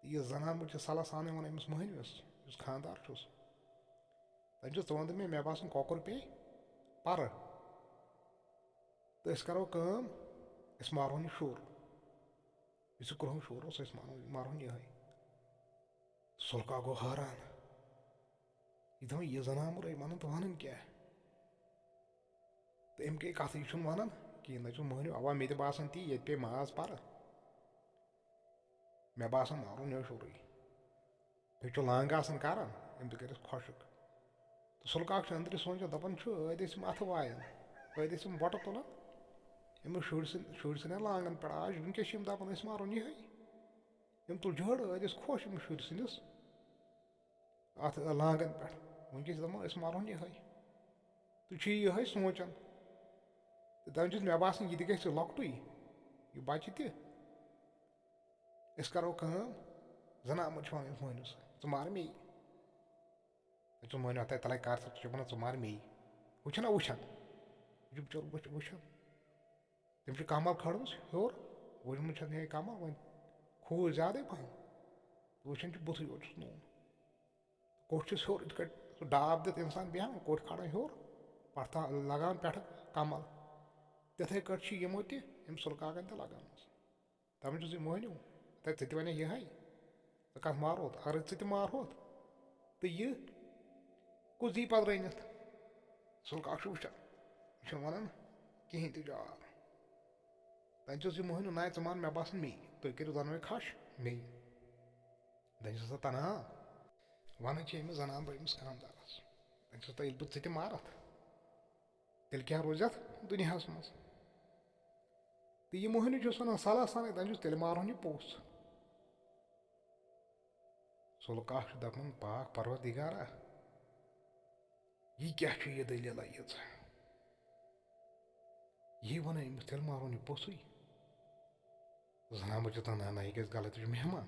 یہِ زَنان مٔڑ چھِ صلاح سانٕے وَنان أمِس مۄہنوِس، یُس خانٛدار چھُس۔ تٔمۍ چھُ، ژٕ وَن تہٕ مےٚ، مےٚ باسان کۄکُر پیٚیہِ پَرٕ۔ تہٕ أسۍ کَرو کٲم، أسۍ مارہون یہِ شُر۔ یُس یہِ کرٛہُن شُر اوس، أسۍ مارہون، مارہون یِہوٚے۔ سُلہٕ کاک گوٚو حٲران۔ یہِ دَپان، یہِ زَنان مٔر، یہِ وَنان تہٕ وَنان کیٛاہ؟ تہٕ أمۍ گٔے کَتھٕے، یہِ چھُنہٕ وَنان کِہیٖنۍ۔ نہ چھُس مۄہنیو، اَوا مےٚ تہِ باسان تی، ییٚتہِ پیٚیہِ ماز پَرٕ۔ مےٚ باسان مَرُن یِہوٚے شُرُے۔ تُہۍ چھِو لانٛگ آسان کَران، أمۍ تہِ کٔرِس خۄشٕک۔ تہٕ سُلہٕ کاک چھُ أنٛدرٕ سونٛچان، دَپان چھُ، أدۍ ٲسۍ یِم اَتھٕ وایان، أدۍ ٲسۍ یِم وۄٹہٕ تُلان أمِس شُرۍ سٕنٛدِ، شُرۍ سٕنٛدٮ۪ن لانٛگَن پٮ۪ٹھ۔ آز وٕنۍکٮ۪س چھِ یِم دَپان، أسۍ مَرُن یِہوٚے۔ یِم تُل جٲڑ، أدۍ ٲسۍ خۄش أمِس شُرۍ سٕنٛدِس اَتھ لانٛگَن پٮ۪ٹھ۔ وٕنۍکٮ۪س چھِ دَپان، أسۍ مَرُن یِہوٚے۔ تُہۍ چھِو یِہوٚے سونٛچان۔ تہٕ دَپان چھِس، مےٚ باسان، یہِ تہِ گژھِ لۄکٹُے، یہِ بَچہِ تہِ۔ أسۍ کَرو کٲم، زَنان مٔر چھِ وَنان أمِس مٔہنِوِس، ژٕ مَر مے۔ أمۍ سُنٛد مٔہنیو ہَتَے تَلَے کَر ژٕ، ژٕ چھُکھ وَنان، ژٕ مَر مے۔ ہُہ چھُنہ وٕچھان، یہِ چھُ بِچور وٕچھ-، وٕچھان۔ تٔمۍ چھِ کمل کھٲلمٕژ ہیوٚر، وٕچھمٕژ چھَس یِہوٚے کمل، وۄنۍ کھوٗر زیادَے پَہَم۔ وٕچھان چھُ بُتھٕے یوت چھُس نوٗن۔ کوٚٹھ چھُس ہیوٚر، یِتھ کٲٹھۍ سُہ ڈاب دِتھ اِنسان بیٚہوان، کوٚٹھ کھالان ہیوٚر، پَتہٕ تھا-، لگاوان پٮ۪ٹھٕ کمل۔ تِتھَے کٲٹھۍ چھِ یِمو تہِ أمۍ سُلہٕ کاکَن تہِ لگٲومٕژ۔ دَپان چھُس، یہِ مۄہنیو، تَتہِ ژٕ تہِ وَنکھ یِہوٚے، ژٕ کَتھ مارہوتھ؟ اَگرَے ژٕ تہِ مارہوتھ، تہٕ یہِ کُس دی پَتہٕ رٔنِتھ؟ سُلہٕ کاک چھُ وٕچھان، یہِ چھُنہٕ وَنان کِہیٖنۍ تہِ جواب۔ دَپان چھُس، یہِ مۄہنیو، نَے ژٕ مان، مےٚ باسان مے، تُہۍ کٔرِو دۄنوَے کھَش مے۔ دَپان چھُس، سا تَنہا وَنان چھِ أمِس زَنان بہٕ أمِس کامدارَس۔ دَپان چھُس، تہٕ ییٚلہِ بہٕ ژٕ تہِ مارَتھ، تیٚلہِ کیٛاہ روزِ اَتھ دُنیاہَس منٛز؟ تہٕ یہِ مۄہنیو چھُس وَنان، صلاح سانٕے، دَپان چھُس، تیٚلہِ مارہون یہِ پوٚژھ۔ سُلہٕ کاک چھُ دَپان، پاک پروردِگارا، یہِ کیٛاہ چھُ یہِ دٔلیٖلہ ییٖژاہ؟ یی وَنان أمِس، تیٚلہِ مارہون یہِ پوٚژھُے۔ زَنان بہٕ چھُس دَپان، نہ، نہ، یہِ گژھِ غلط، یہِ چھُ مہمان،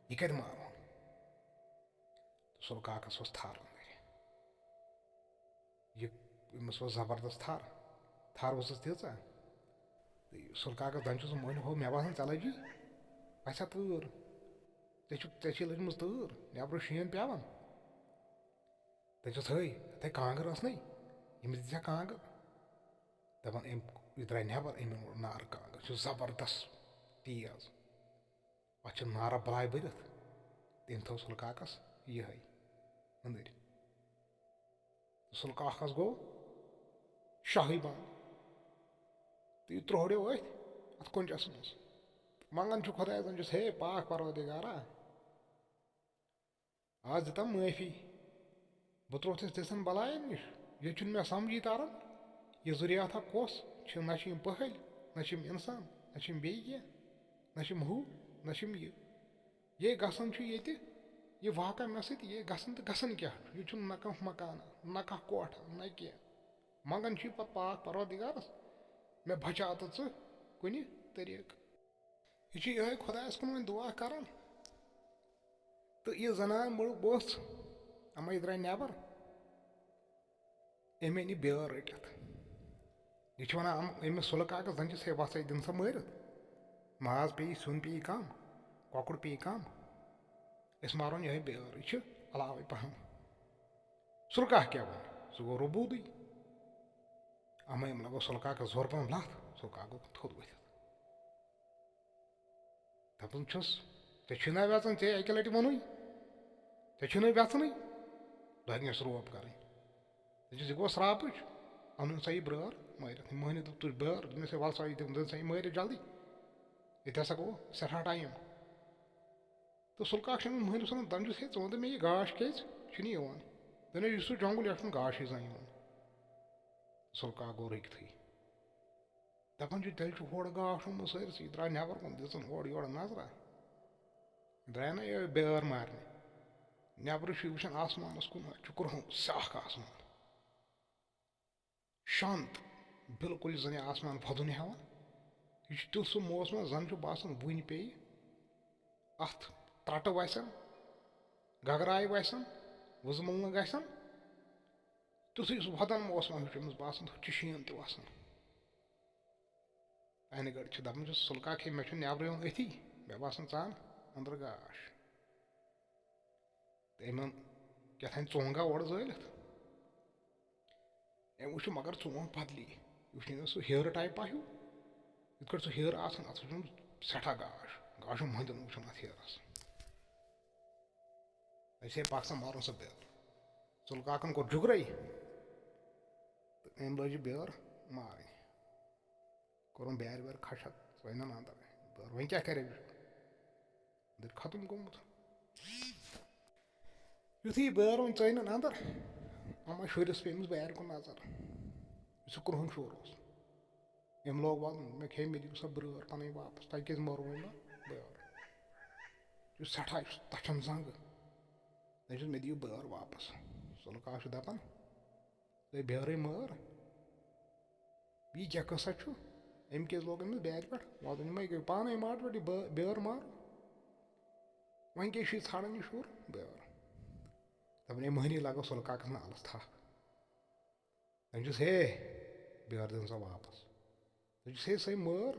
یہِ کَتہِ مارہون؟ تہٕ سُلہٕ کاکَس اوس تھَر أنٛدٕرۍ۔ یہِ، أمِس اوس زبردست تھَر، تھَر ؤژھٕس تیٖژاہ۔ تہٕ سُلہٕ کاکَس دَپان چھُس، مۄہنیو ہو، مےٚ باسان ژےٚ لَگی پَژھٮ۪تھ تۭر، ژےٚ چھُ، ژےٚ چھے لٔجمٕژ تۭر، نٮ۪برٕ شیٖن پٮ۪وان۔ تَتہِ چھَس ہٲے، تَتہِ کانٛگٕر ٲس نَے، ییٚمِس دِژ ہا کانٛگٕر۔ دَپان أمۍ، یہِ درٛاے نٮ۪بر، أمۍ اوٚن نارٕ کانٛگٕر، چھُ زبردست تیز۔ اَتھ چھِ نارٕ بَلاے بٔرِتھ، تٔمۍ تھٲو سُلہٕ کاکَس یِہوٚے أنٛدٕرۍ۔ تہٕ سُلہٕ کاکَس گوٚو شاہٕے بنٛد۔ تہٕ یہِ ترٛوہڑیو أتھۍ اَتھ کُنجَس منٛز۔ منٛگان چھُ خۄدایَس، دَپان چھُس، ہے پاک پروردِگارا، آز دِتم معٲفی۔ بہٕ ترووتھس تِژھن بلاین نِش۔ ییٚتہِ چھُنہٕ مےٚ سمجھی تران، یہِ ذُریاتھا کۄس چھِ؟ نہ چھِ یِم پٔہلۍ، نہ چھِ یِم اِنسان، نہ چھِ یِم بیٚیہِ کینٛہہ، نہ چھِ یِم ہُہ، نہ چھِ یِم یہِ۔ یے گژھان چھُ ییٚتہِ، یہِ واقعہ مےٚ سۭتۍ، یے گژھان تہٕ گژھان کیٛاہ چھُ؟ ییٚتہِ چھُنہٕ نہ کانٛہہ مکانہ، نہ کانٛہہ کوٹھا، نہ کینٛہہ۔ منٛگان چھُ یہِ پتہٕ پاک پروردگارس، مےٚ بچاو تہٕ ژٕ کُنہِ طریٖقہٕ۔ یہِ چھُ یِہوٚے خۄدایَس کُن وۄنۍ دُعا کَران۔ تہٕ یہِ زَنان مٔر ؤژھ، اَمَے درٛاے نٮ۪بَر، أمۍ أنۍ یہِ بیٛٲر رٔٹِتھ۔ یہِ چھِ وَنان اَم-، أمِس سُلہٕ کاکَس، زَن چھِس ہے وَسَے دِن سا مٲرِتھ، ماز پیٚیہِ، سیُن پیٚیہِ کَم، کۄکُر پیٚیہِ کَم، أسۍ مارون یِہوٚے بیٛٲر، یہِ چھِ علاوَے پَہَم۔ سُلہٕ کاک کیٛاہ وَنہِ؟ سُہ گوٚو رُبوٗدٕے۔ اَمَے أمۍ لَگوو سُلہٕ کاکَس زورٕ پَہَم لَتھ، سُلہٕ کاک گوٚو تھوٚد ؤتھِتھ۔ دَپان چھُس، ژےٚ چھُے نا وٮ۪ژان، ژےٚ اَکہِ لَٹہِ ووٚنُے، ژےٚ چھُے نہٕ وٮ۪ژانٕے دۄدنِس روب کَرٕنۍ۔ دَپان چھُس، یہِ گوٚو سرٛاپٕچ، اَنُن سا یہِ برٛٲر مٲرِتھ۔ یہِ مٔہنیو دوٚپ، تُج برٛٲر، دوٚپنَس، ہے وَل سا یہِ، دوٚپُن سا یہِ مٲرِتھ جلدی، ییٚتہِ ہسا گوٚو سٮ۪ٹھاہ ٹایم۔ تہٕ سُلہٕ کاک چھُ أمِس مٔہنِوِس وَنان، دَپان چھُس، ہے، ژٕ وَن تہٕ مےٚ، یہِ گاش کیٛازِ چھُنہٕ یِوان؟ دوٚپنَس، یُس سُہ جۄنٛگُل، یَتھ چھُنہٕ گاشٕے زانٛہہ یِوان۔ سُلہٕ کاک گوٚو رٔکِتھٕے۔ دَپان چھُ، تیٚلہِ چھُ ہورٕ گاش آمُت سٲرسٕے، یہِ درٛاو نٮ۪بَر کُن، دِژٕن ہورٕ یورٕ نظرہ۔ درٛاے نہ یِہوٚے بیٛٲر مارنہِ۔ نٮ۪برٕ چھُ یہِ وٕچھان آسمانَس کُن، اَتہِ چھُ کرٛہُن سیاہ آسمان۔ شانت، بِلکُل یہِ زَن یہِ آسمان وۄدُن ہٮ۪وان۔ یہِ چھُ تیُتھ سُہ موسما، زَن چھُ باسان، وٕنۍ پیٚیہِ اَتھ ترٛٹہٕ وَسن، گگرایہِ وَسن، وٕزٕ مُلنہٕ گژھن۔ تیُتھُے سُہ وۄدَن موسما ہیوٗ چھُ أمِس باسان، ہُتہِ چھُ شیٖن تہِ وَسان۔ اَنہِ گٔٹۍ چھِ دَپان چھِس، سُلہٕ کاک، ہے، مےٚ چھُ نٮ۪برٕ یُن أتھی، مےٚ باسان، ژٕ اَن أنٛدرٕ گاش۔ تہٕ أمۍ اوٚن کیٛاہ تام ژونٛگا اورٕ زٲلِتھ۔ أمۍ وٕچھ، مگر ژونٛگ بدلی۔ یہِ وٕچھ نہٕ أمۍ سُہ ہیرٕ ٹایپا ہیوٗ، یِتھ کٲٹھۍ سُہ ہیرٕ آسان، اَتھ وٕچھ أمۍ سٮ۪ٹھاہ گاش، گاشو مٔنٛدۍ اوٚن وٕچھُن اَتھ ہیرَس۔ أسۍ ہے پَکھ سا مارُن سا بیٛٲر۔ سُلہٕ کاکَن کوٚر جُگرَے تہٕ أمۍ لٲج یہِ بیٛٲر مارٕنۍ۔ کوٚرُن بیٛارِ ویٛارِ کھَش اَتھ، ژٲنِن اَندَر۔ بیٛٲر، وۄنۍ کیٛاہ کَرِ أمِس؟ أنٛدٕرۍ ختم گوٚمُت۔ یُتھُے یہِ بیٛٲر وۄنۍ ژٲنِن اَندَر، اَما شُرِس پیٚیہِ أمِس بیٛارِ کُن نظر، یُس یہِ کرٛہُن شُر اوس۔ أمۍ لوگ وَنُن، "مےٚ کھے، مےٚ دِیِو سا بیٛٲر پَنٕنۍ واپَس، تۄہہِ کیٛازِ مٲروٕے مےٚ بیٛٲر؟" یہِ چھُ سٮ۪ٹھاہ، یہِ چھُ تَچھان زنٛگہٕ۔ دَپان چھُس، "مےٚ دِیِو بیٛٲر واپَس۔" سُلہٕ کاک چھُ دَپان، "تۄہہِ بیٛٲرٕے مٲر؟ یہِ کیٛاہ قٕصہ چھُ؟ أمۍ کیٛازِ لوگ أمِس بیٛارِ پٮ۪ٹھ وَدُن؟ یِمَے گٔے پانَے ماٹویٹ، یہِ بٲ-، بیٛٲر مارُن۔ وۄنۍ کیٛاہ چھُ یہِ ژھانٛڈان یہِ شُر بیٛٲر؟" دَپان، "ہے مٔہنی، لَگٲو سُلہٕ کاکَس نالَس تھَپھ۔" دَپان چھُس، "ہے، بیٛٲر دِن سا واپَس۔" دَپان چھُس، "ہے، سۄے مٲر،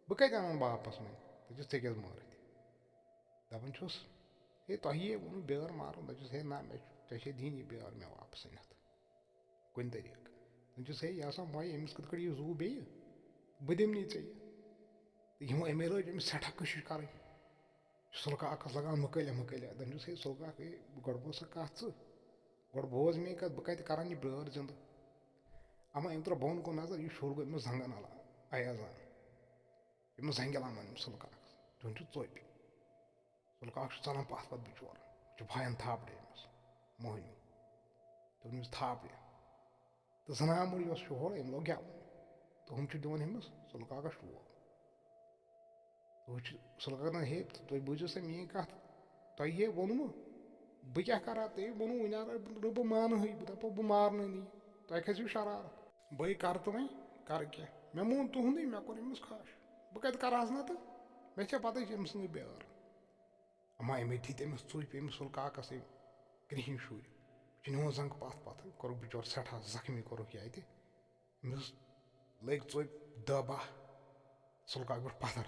بہٕ کَتہِ اَنَن واپَس وۄنۍ؟" دَپان چھُس، "ژےٚ کیٛازِ مٲرٕتھ؟" دَپان چھُس، "ہے، تۄہہِ یے ووٚنوُ بیٛٲر مارُن۔" دَپان چھُس، "ہے نہ، مےٚ چھُ، ژےٚ چھے دِنۍ یہِ بیٛٲر مےٚ واپَس أنِتھ کُنہِ طریٖقہٕ۔" دَپان چھُس، "ہے، یہِ ہسا مۄیہِ، أمِس کِتھ کٲٹھۍ یہِ زُو بیٚیہِ؟ بہٕ دِمہٕ نہٕ یہِ ژےٚ یہِ۔" تہٕ یِمو اَمے لٲج أمِس سٮ۪ٹھاہ کوٗشِش کَرٕنۍ۔ سُلہٕ کاکَس لَگان مُکٲلیا مُکٲلیا۔ دَپان چھُس، "ہے سُلہٕ کاک، ہے، گۄڈٕ بوز سا کَتھ ژٕ۔ گۄڈٕ بوز میٛٲنۍ کَتھ، بہٕ کَتہِ کَرَن یہِ بیٛٲر زِندٕ؟" اَما أمۍ ترٛوو بۄن کُن نظر، یہِ شُر گوٚو أمِس زنٛگَن علاوٕ، اَیازان۔ أمِس زنٛگہِ لَمان أمِس سُلہٕ کاکَس۔ دَپان چھُ، "ژوٚپۍ۔" سُلہٕ کاک چھُ ژَلان پَتھ پَتھ بِچور، چھُ وایان تھاپڑِ أمِس، موہنیوٗ۔ دوٚپُن، "أمِس تھاپڑِ۔" تہٕ زَنان مٔڑ یۄس چھِ ہورٕ، أمۍ لوگ گٮ۪وُن۔ تہٕ ہُم چھِ دِوان أمِس سُلہٕ کاکَس ٹوپ۔ تہٕ ہُہ چھُ سُلہٕ کاکَن دَپان، "ہے، تُہۍ بوٗزِو سا میٛٲنۍ کَتھ، تۄہہِ ہے ووٚنمُو، بہٕ کیٛاہ کَرٕ ہا؟ تُہۍ ووٚنوُ وٕنہِ اَگر نہٕ بہٕ مانہٕ ہٕے، بہٕ دَپہو بہٕ مارنٕے نہٕ یہِ، تۄہہِ کھَسِوٕ شرارت۔ بٔے کَرٕ تہٕ وۄنۍ کَرٕ کیٛاہ؟ مےٚ مون تُہُنٛدُے، مےٚ کوٚر أمِس کھَش، بہٕ کَتہِ کَرٕ ہَس نَتہٕ؟ مےٚ چھےٚ پَتہٕ أمۍ سٕنٛزٕے بیٛٲر۔" اَما أمۍ دِتۍ أمِس ژوٗپۍ أمِس سُلہٕ کاکَس أمۍ کرٛہِنۍ شُرۍ، چھِ نِوان زنٛگہٕ پَتھ پَتھ، کوٚرُکھ بِچور سٮ۪ٹھاہ زخمی کوٚرُکھ یہِ اَتہِ۔ أمِس لٔگۍ ژوٗپۍ دَہ باہ، سُلہٕ کاک بیوٗٹھ پَتھر۔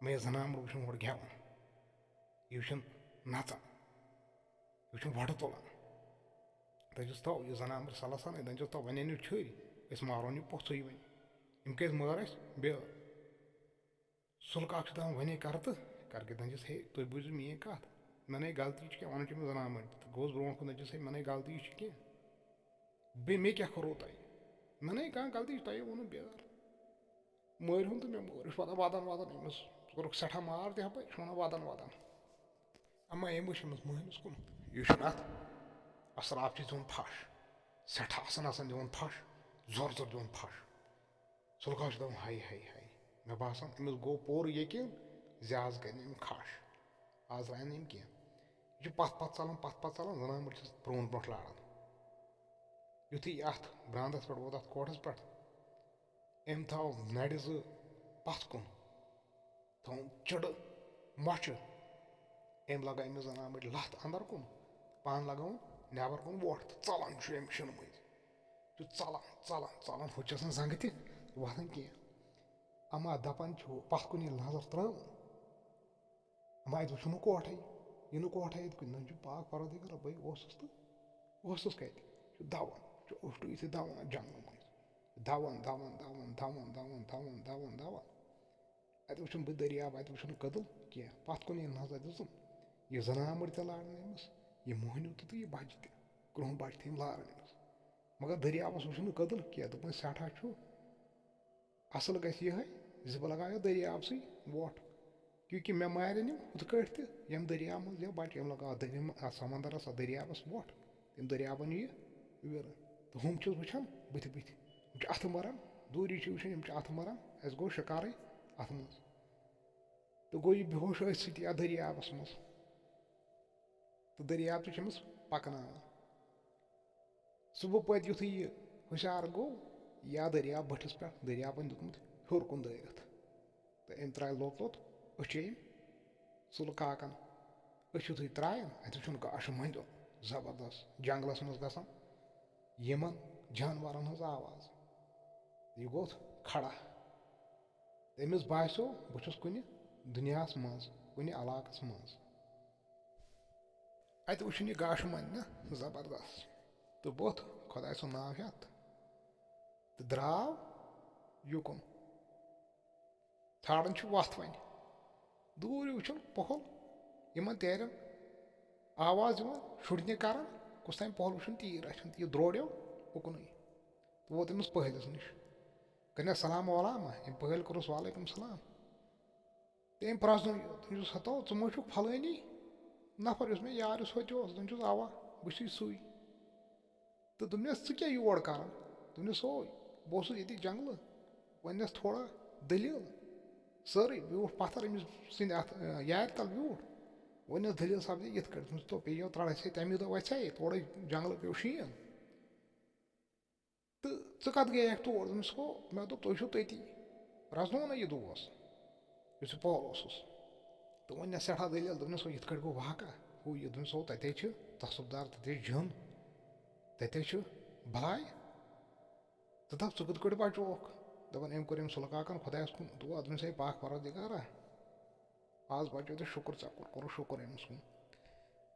مےٚ یہِ زَنان موٚنٛڈ وٕچھُن گۄڈٕ گٮ۪وان، یہِ وٕچھُن نَژان، یہِ وٕچھُن وۄٹہٕ تُلان۔ دَپان چھُس، "تو یہِ زَنان موٚنٛڈ سَلَس سَنٕے"، دَپان چھُس، "تو وۄنۍ أنِو چھُرۍ، أسۍ مارون یہِ پوٚژھُے وۄنۍ، أمۍ کیٛازِ مٲر اَسہِ بیٛٲر؟" سُلہٕ کاک چھُ دَپان، "وَنے کَرٕ تہٕ کَرٕ کیٛاہ؟" دَپان چھُس، "ہے، تُہۍ بوٗزِو میٛٲنۍ کَتھ، مےٚ نَے غلطی چھِ کینٛہہ، وَنان چھِ مےٚ زَنان مٔنٛڈۍ۔" تہٕ گوٚوُس برونٛٹھ کُن، دَپان چھُس، "ہے، مےٚ نَے غلطی چھِ کینٛہہ، بیٚیہِ مےٚ کیٛاہ کوٚروٕ تۄہہِ؟ مےٚ نَے کانٛہہ غلطی چھِ، تۄہے ووٚنوُ بیٛٲر۔ مٲرۍ ہُن تہٕ مےٚ مٲر، یہِ چھُ وَدان وَدان وَدان أمِس، کوٚرُکھ سٮ۪ٹھاہ مار تہِ ہَپٲرۍ، یہِ چھُ وَنان وَدان وَدان۔" اَما أمۍ وٕچھ أمِس مٔہنِوِس کُن، یہِ چھُنہٕ اَتھ اَسراف چھِ دِوان پھَش، سٮ۪ٹھاہ آسان آسان دِوان پھَش، زورٕ زورٕ دِوان پھَش۔ سُلہٕ کاک چھُ دَپان، "ہَے، ہَے، ہَے۔" مےٚ باسان، أمِس گوٚو پوٗرٕ یقیٖن زِ آز کَرِ نہٕ أمۍ کھَش، آز ترٛایَن نہٕ أمۍ کینٛہہ۔ یہِ چھُ پَتھ پَتھ ژَلان، پَتھ پَتھ ژَلان، زَنان مٔنٛڈۍ چھَس برونٛٹھ برونٛٹھ لاران۔ یُتھُے یہِ اَتھ برٛانٛدَس پٮ۪ٹھ ووت، اَتھ کوٹھَس پٮ۪ٹھ، أمۍ تھاو نَرِ زٕ پَتھ کُن، تھٲوٕن چِڑٕ مۄچھِ۔ أمۍ لگٲو أمِس زنان مٔنٛڈۍ لَتھ اَندَر کُن، پانہٕ لگٲوٕن نٮ۪بَر کُن وۄٹھ تہٕ ژَلان چھُ أمۍ شِنہٕ مٔنٛزۍ۔ چھُ ژَلان، ژَلان، ژَلان، ہُتہِ چھِ آسان زنٛگہٕ تہِ وۄتھان کینٛہہ۔ اَما دَپان چھُ، پَتھ کُن ییٚلہِ نظر ترٛٲو، اَما اَتہِ وٕچھُن نہٕ کوٹھَے، یہِ نہٕ کوٹھَے اَتہِ کُنہِ۔ نہ چھُ پاک پَروَردِگار رَبٕے، اوسُس تہٕ اوسُس کَتہِ؟ چھُ دَوان، چھُ اوٚٹھُے یُتھُے دَوان اَتھ جنٛگلہٕ مٔنٛزۍ۔ دَوان، دَوان، دَوان۔ اَتہِ وٕچھُن بہٕ دٔریاب، اَتہِ وٕچھُن کٔدٕل کینٛہہ۔ پَتھ کُن ییٚلہِ نظر دِژٕم، یہِ زَنان مٔڑ تہِ لاران أمِس، یہِ موٚہنیوٗ تہِ تہٕ یہِ بَچہِ تہِ۔ کرٛہُن بَچہِ تہِ یِم لاران أمِس۔ مگر دٔریابَس وٕچھُن نہٕ کٔدٕل کینٛہہ، دوٚپُن، "سٮ۪ٹھاہ چھُ، اَصٕل گژھِ یِہوٚے زِ بہٕ لگاو یَتھ دٔریابسٕے وۄٹھ، کیونکہِ مےٚ مارن یِم ہُتھ کٲٹھۍ تہِ، ییٚمہِ دٔریاب منٛز یِم بَچہِ، یِم لگاو دٔ-، یِم اَتھ سَمندَرَس، اَتھ دٔریابَس وۄٹھ، تٔمۍ دٔریابَن یہِ وِرٕ۔ تہٕ ہُم چھِس وٕچھان بٕتھِ بٕتھِ، یِم چھِ اَتھٕ مَران، دوٗری چھِ وٕچھان، یِم چھِ اَتھٕ مَران، اَسہِ گوٚو شِکارٕے اَتھ منٛز۔" تہٕ گوٚو یہِ بے ہوش أتھۍ سۭتۍ یَتھ دٔریابَس منٛز۔ تہٕ دٔریاب تہِ چھُ أمِس پَکناوان۔ صُبحہٕ پَتہٕ یُتھُے یہِ ہُشار گوٚو، یہِ آو دٔریاب بٔٹھِس پٮ۪ٹھ، دٔریابَن دیُتمُت ہیوٚر کُن دٲرِتھ۔ تہٕ أمۍ ترٛایہِ لوٚت لوٚت أچھ أمۍ سُلہٕ کاکَن۔ أچھ یُتھُے ترٛایَن، اَتہِ وٕچھُن گاشہٕ مۄنٛدیُن زبردست، جنٛگلَس منٛز گژھان یِمَن جانوَرَن ہٕنٛز آواز۔ یہِ گوٚو کھڑا۔ تٔمِس باسیو، بہٕ چھُس کُنہِ دُنیاہَس منٛز، کُنہِ علاقَس منٛز۔ اَتہِ وٕچھُن یہِ گاشہٕ مۄنٛدِ نہ زبردست۔ تہٕ ووٚتھ خۄداے سُنٛد ناو ہٮ۪تھ تہٕ درٛاو یُکُن۔ ژھانٛڈان چھُ وَتھ وۄنۍ۔ دوٗرِ وٕچھُن پۄہَل، یِمَن تیرٮ۪ن آواز یِوان، شُرنہِ کَران۔ کُس تام پہلوٗ چھُنہٕ تیٖر رَچھان، تہٕ یہِ درٛوڈیو اُکنُے تہٕ ووت أمِس پٔہلِس نِش۔ کٔرنَس سلام ولام، أمۍ پٔہلۍ کوٚرُس وعلیکم سلام۔ تہٕ أمۍ پرٛزنوو یہِ، تٔمۍ دوٚپُس، "ہتو، ژٕ ما چھُکھ پھلٲنی نفر یُس مےٚ یار یُس ہوٚتہِ اوس؟" دوٚپُن چھُس، "اَوا، بہٕ چھُسٕے سُے۔" تہٕ دوٚپنَس، "ژٕ کیٛاہ یور کران؟" دوٚپنَس، "ہو، بہٕ اوسُس ییٚتہِ جنگلہٕ، وۄنۍ ٲس تھوڑا دٔلیٖل سٲرٕے، بیوٗٹھ پتھر أمِس سٕنٛدِ اَتھ، اَ، یارِ تل بیوٗٹھ۔ وۄنۍ ٲس دٔلیٖل سپدے یِتھ کٲٹھۍ، دوٚپمَس، تو پیٚیو ترٛٹھ، أسۍ ہے تَمی دۄہ وَژھے، تورے جنگلہٕ پیوٚو شیٖن۔ تہٕ ژٕ کَتھ گٔیَکھ تور؟" دوٚپمَس، "ہو، مےٚ دوٚپ، تُہۍ چھِو تٔتی، پرٛزنوو نہ یہِ دوس، یُس یہِ پول اوسُس؟" تہٕ وۄنۍ ٲس سٮ۪ٹھاہ دٔلیٖل، دوٚپنَس، "ہو، یِتھ کٲٹھۍ گوٚو واقعہ، ہُہ یہِ۔" دوٚپمَس، "ہو، تَتہِ ہے چھِ تصرُف دار، تَتہِ ہے چھِ جِن، تَتہِ ہے چھِ بَلاے۔ ژٕ دَپ، ژٕ کِتھ کٲٹھۍ بَچووُکھ؟" دَپان، أمۍ کوٚر أمۍ سُلہٕ کاکَن خۄدایَس کُن دُعا، دوٚپمَس، "ہے پاک پروردِگارا، آز بَچو تہٕ شُکُر ژےٚ کوٚر، کوٚرُکھ شُکُر أمِس کُن۔"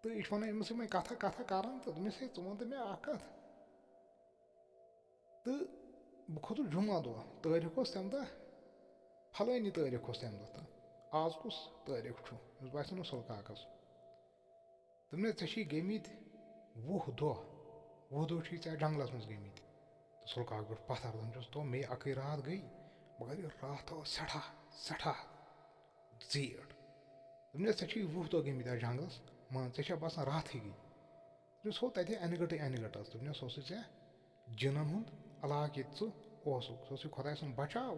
تہٕ یہِ چھُ وَنان أمِس یِمَے کَتھا کَتھا کَران تہٕ دوٚپمَس، "ہے، ژٕ وَن تہٕ مےٚ اَکھ کَتھ۔" تہٕ بہٕ کھوٚتُس جُمعہ دۄہ، تٲریٖخ اوس تَمہِ دۄہ، پھلٲنی تٲریٖخ اوس تَمہِ دۄہ، تہٕ آز کُس تٲریٖخ چھُ؟ أمِس باسیو نہٕ سُلہٕ کاکَس۔ دوٚپنَس، "ژےٚ چھی گٔمٕتۍ وُہ دۄہ، وُہ دۄہ چھی ژےٚ جنٛگلَس منٛز گٔمٕتۍ۔" تہٕ سُلہٕ کاک بیوٗٹھ پَتھر، دَپان چھُس، "تو مے اَکٕے راتھ گٔے، مگر یہِ راتھ ٲس سٮ۪ٹھاہ، سٮ۪ٹھاہ زیٖٹھ۔" دوٚپنَس، "ژےٚ چھی وُہ دۄہ گٔمٕتۍ اَتھ جنٛگلَس منٛز، ژےٚ چھےٚ باسان راتھٕے گٔے؟" دوٚپنَس، "ہو، تَتہِ اَنہِ گٔٹٕے اَنہِ گٔٹَس۔" دوٚپنَس، "سُہ اوسُے ژےٚ جِنَن ہُنٛد علاقہٕ ییٚتہِ ژٕ اوسُکھ، سُہ اوسُے خۄداے سُنٛد بچاو،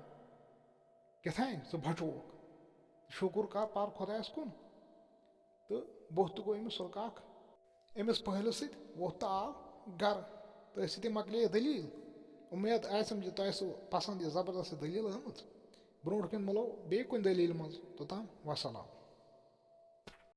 کیٛاہ تام ژٕ بچووُکھ، شُکُر کَر پَر خۄدایَس کُن۔" تہٕ بوٚتھ تہِ گوٚو أمِس سُلہٕ کاک أمِس پٔہلِس سۭتۍ، ووٚتھ تہٕ آو گَرٕ۔ تہٕ أتھۍ سۭتۍ مۄکلے یہِ دٔلیٖل۔ اُمید آسٮ۪م زِ تۄہہِ ٲسوٕ پَسنٛد یہِ زبردست دٔلیٖل آمٕژ۔ برٛونٛٹھ کُن مِلو بیٚیہِ کُنہِ دٔلیٖلہِ منٛز۔ توٚتام وَسَلام۔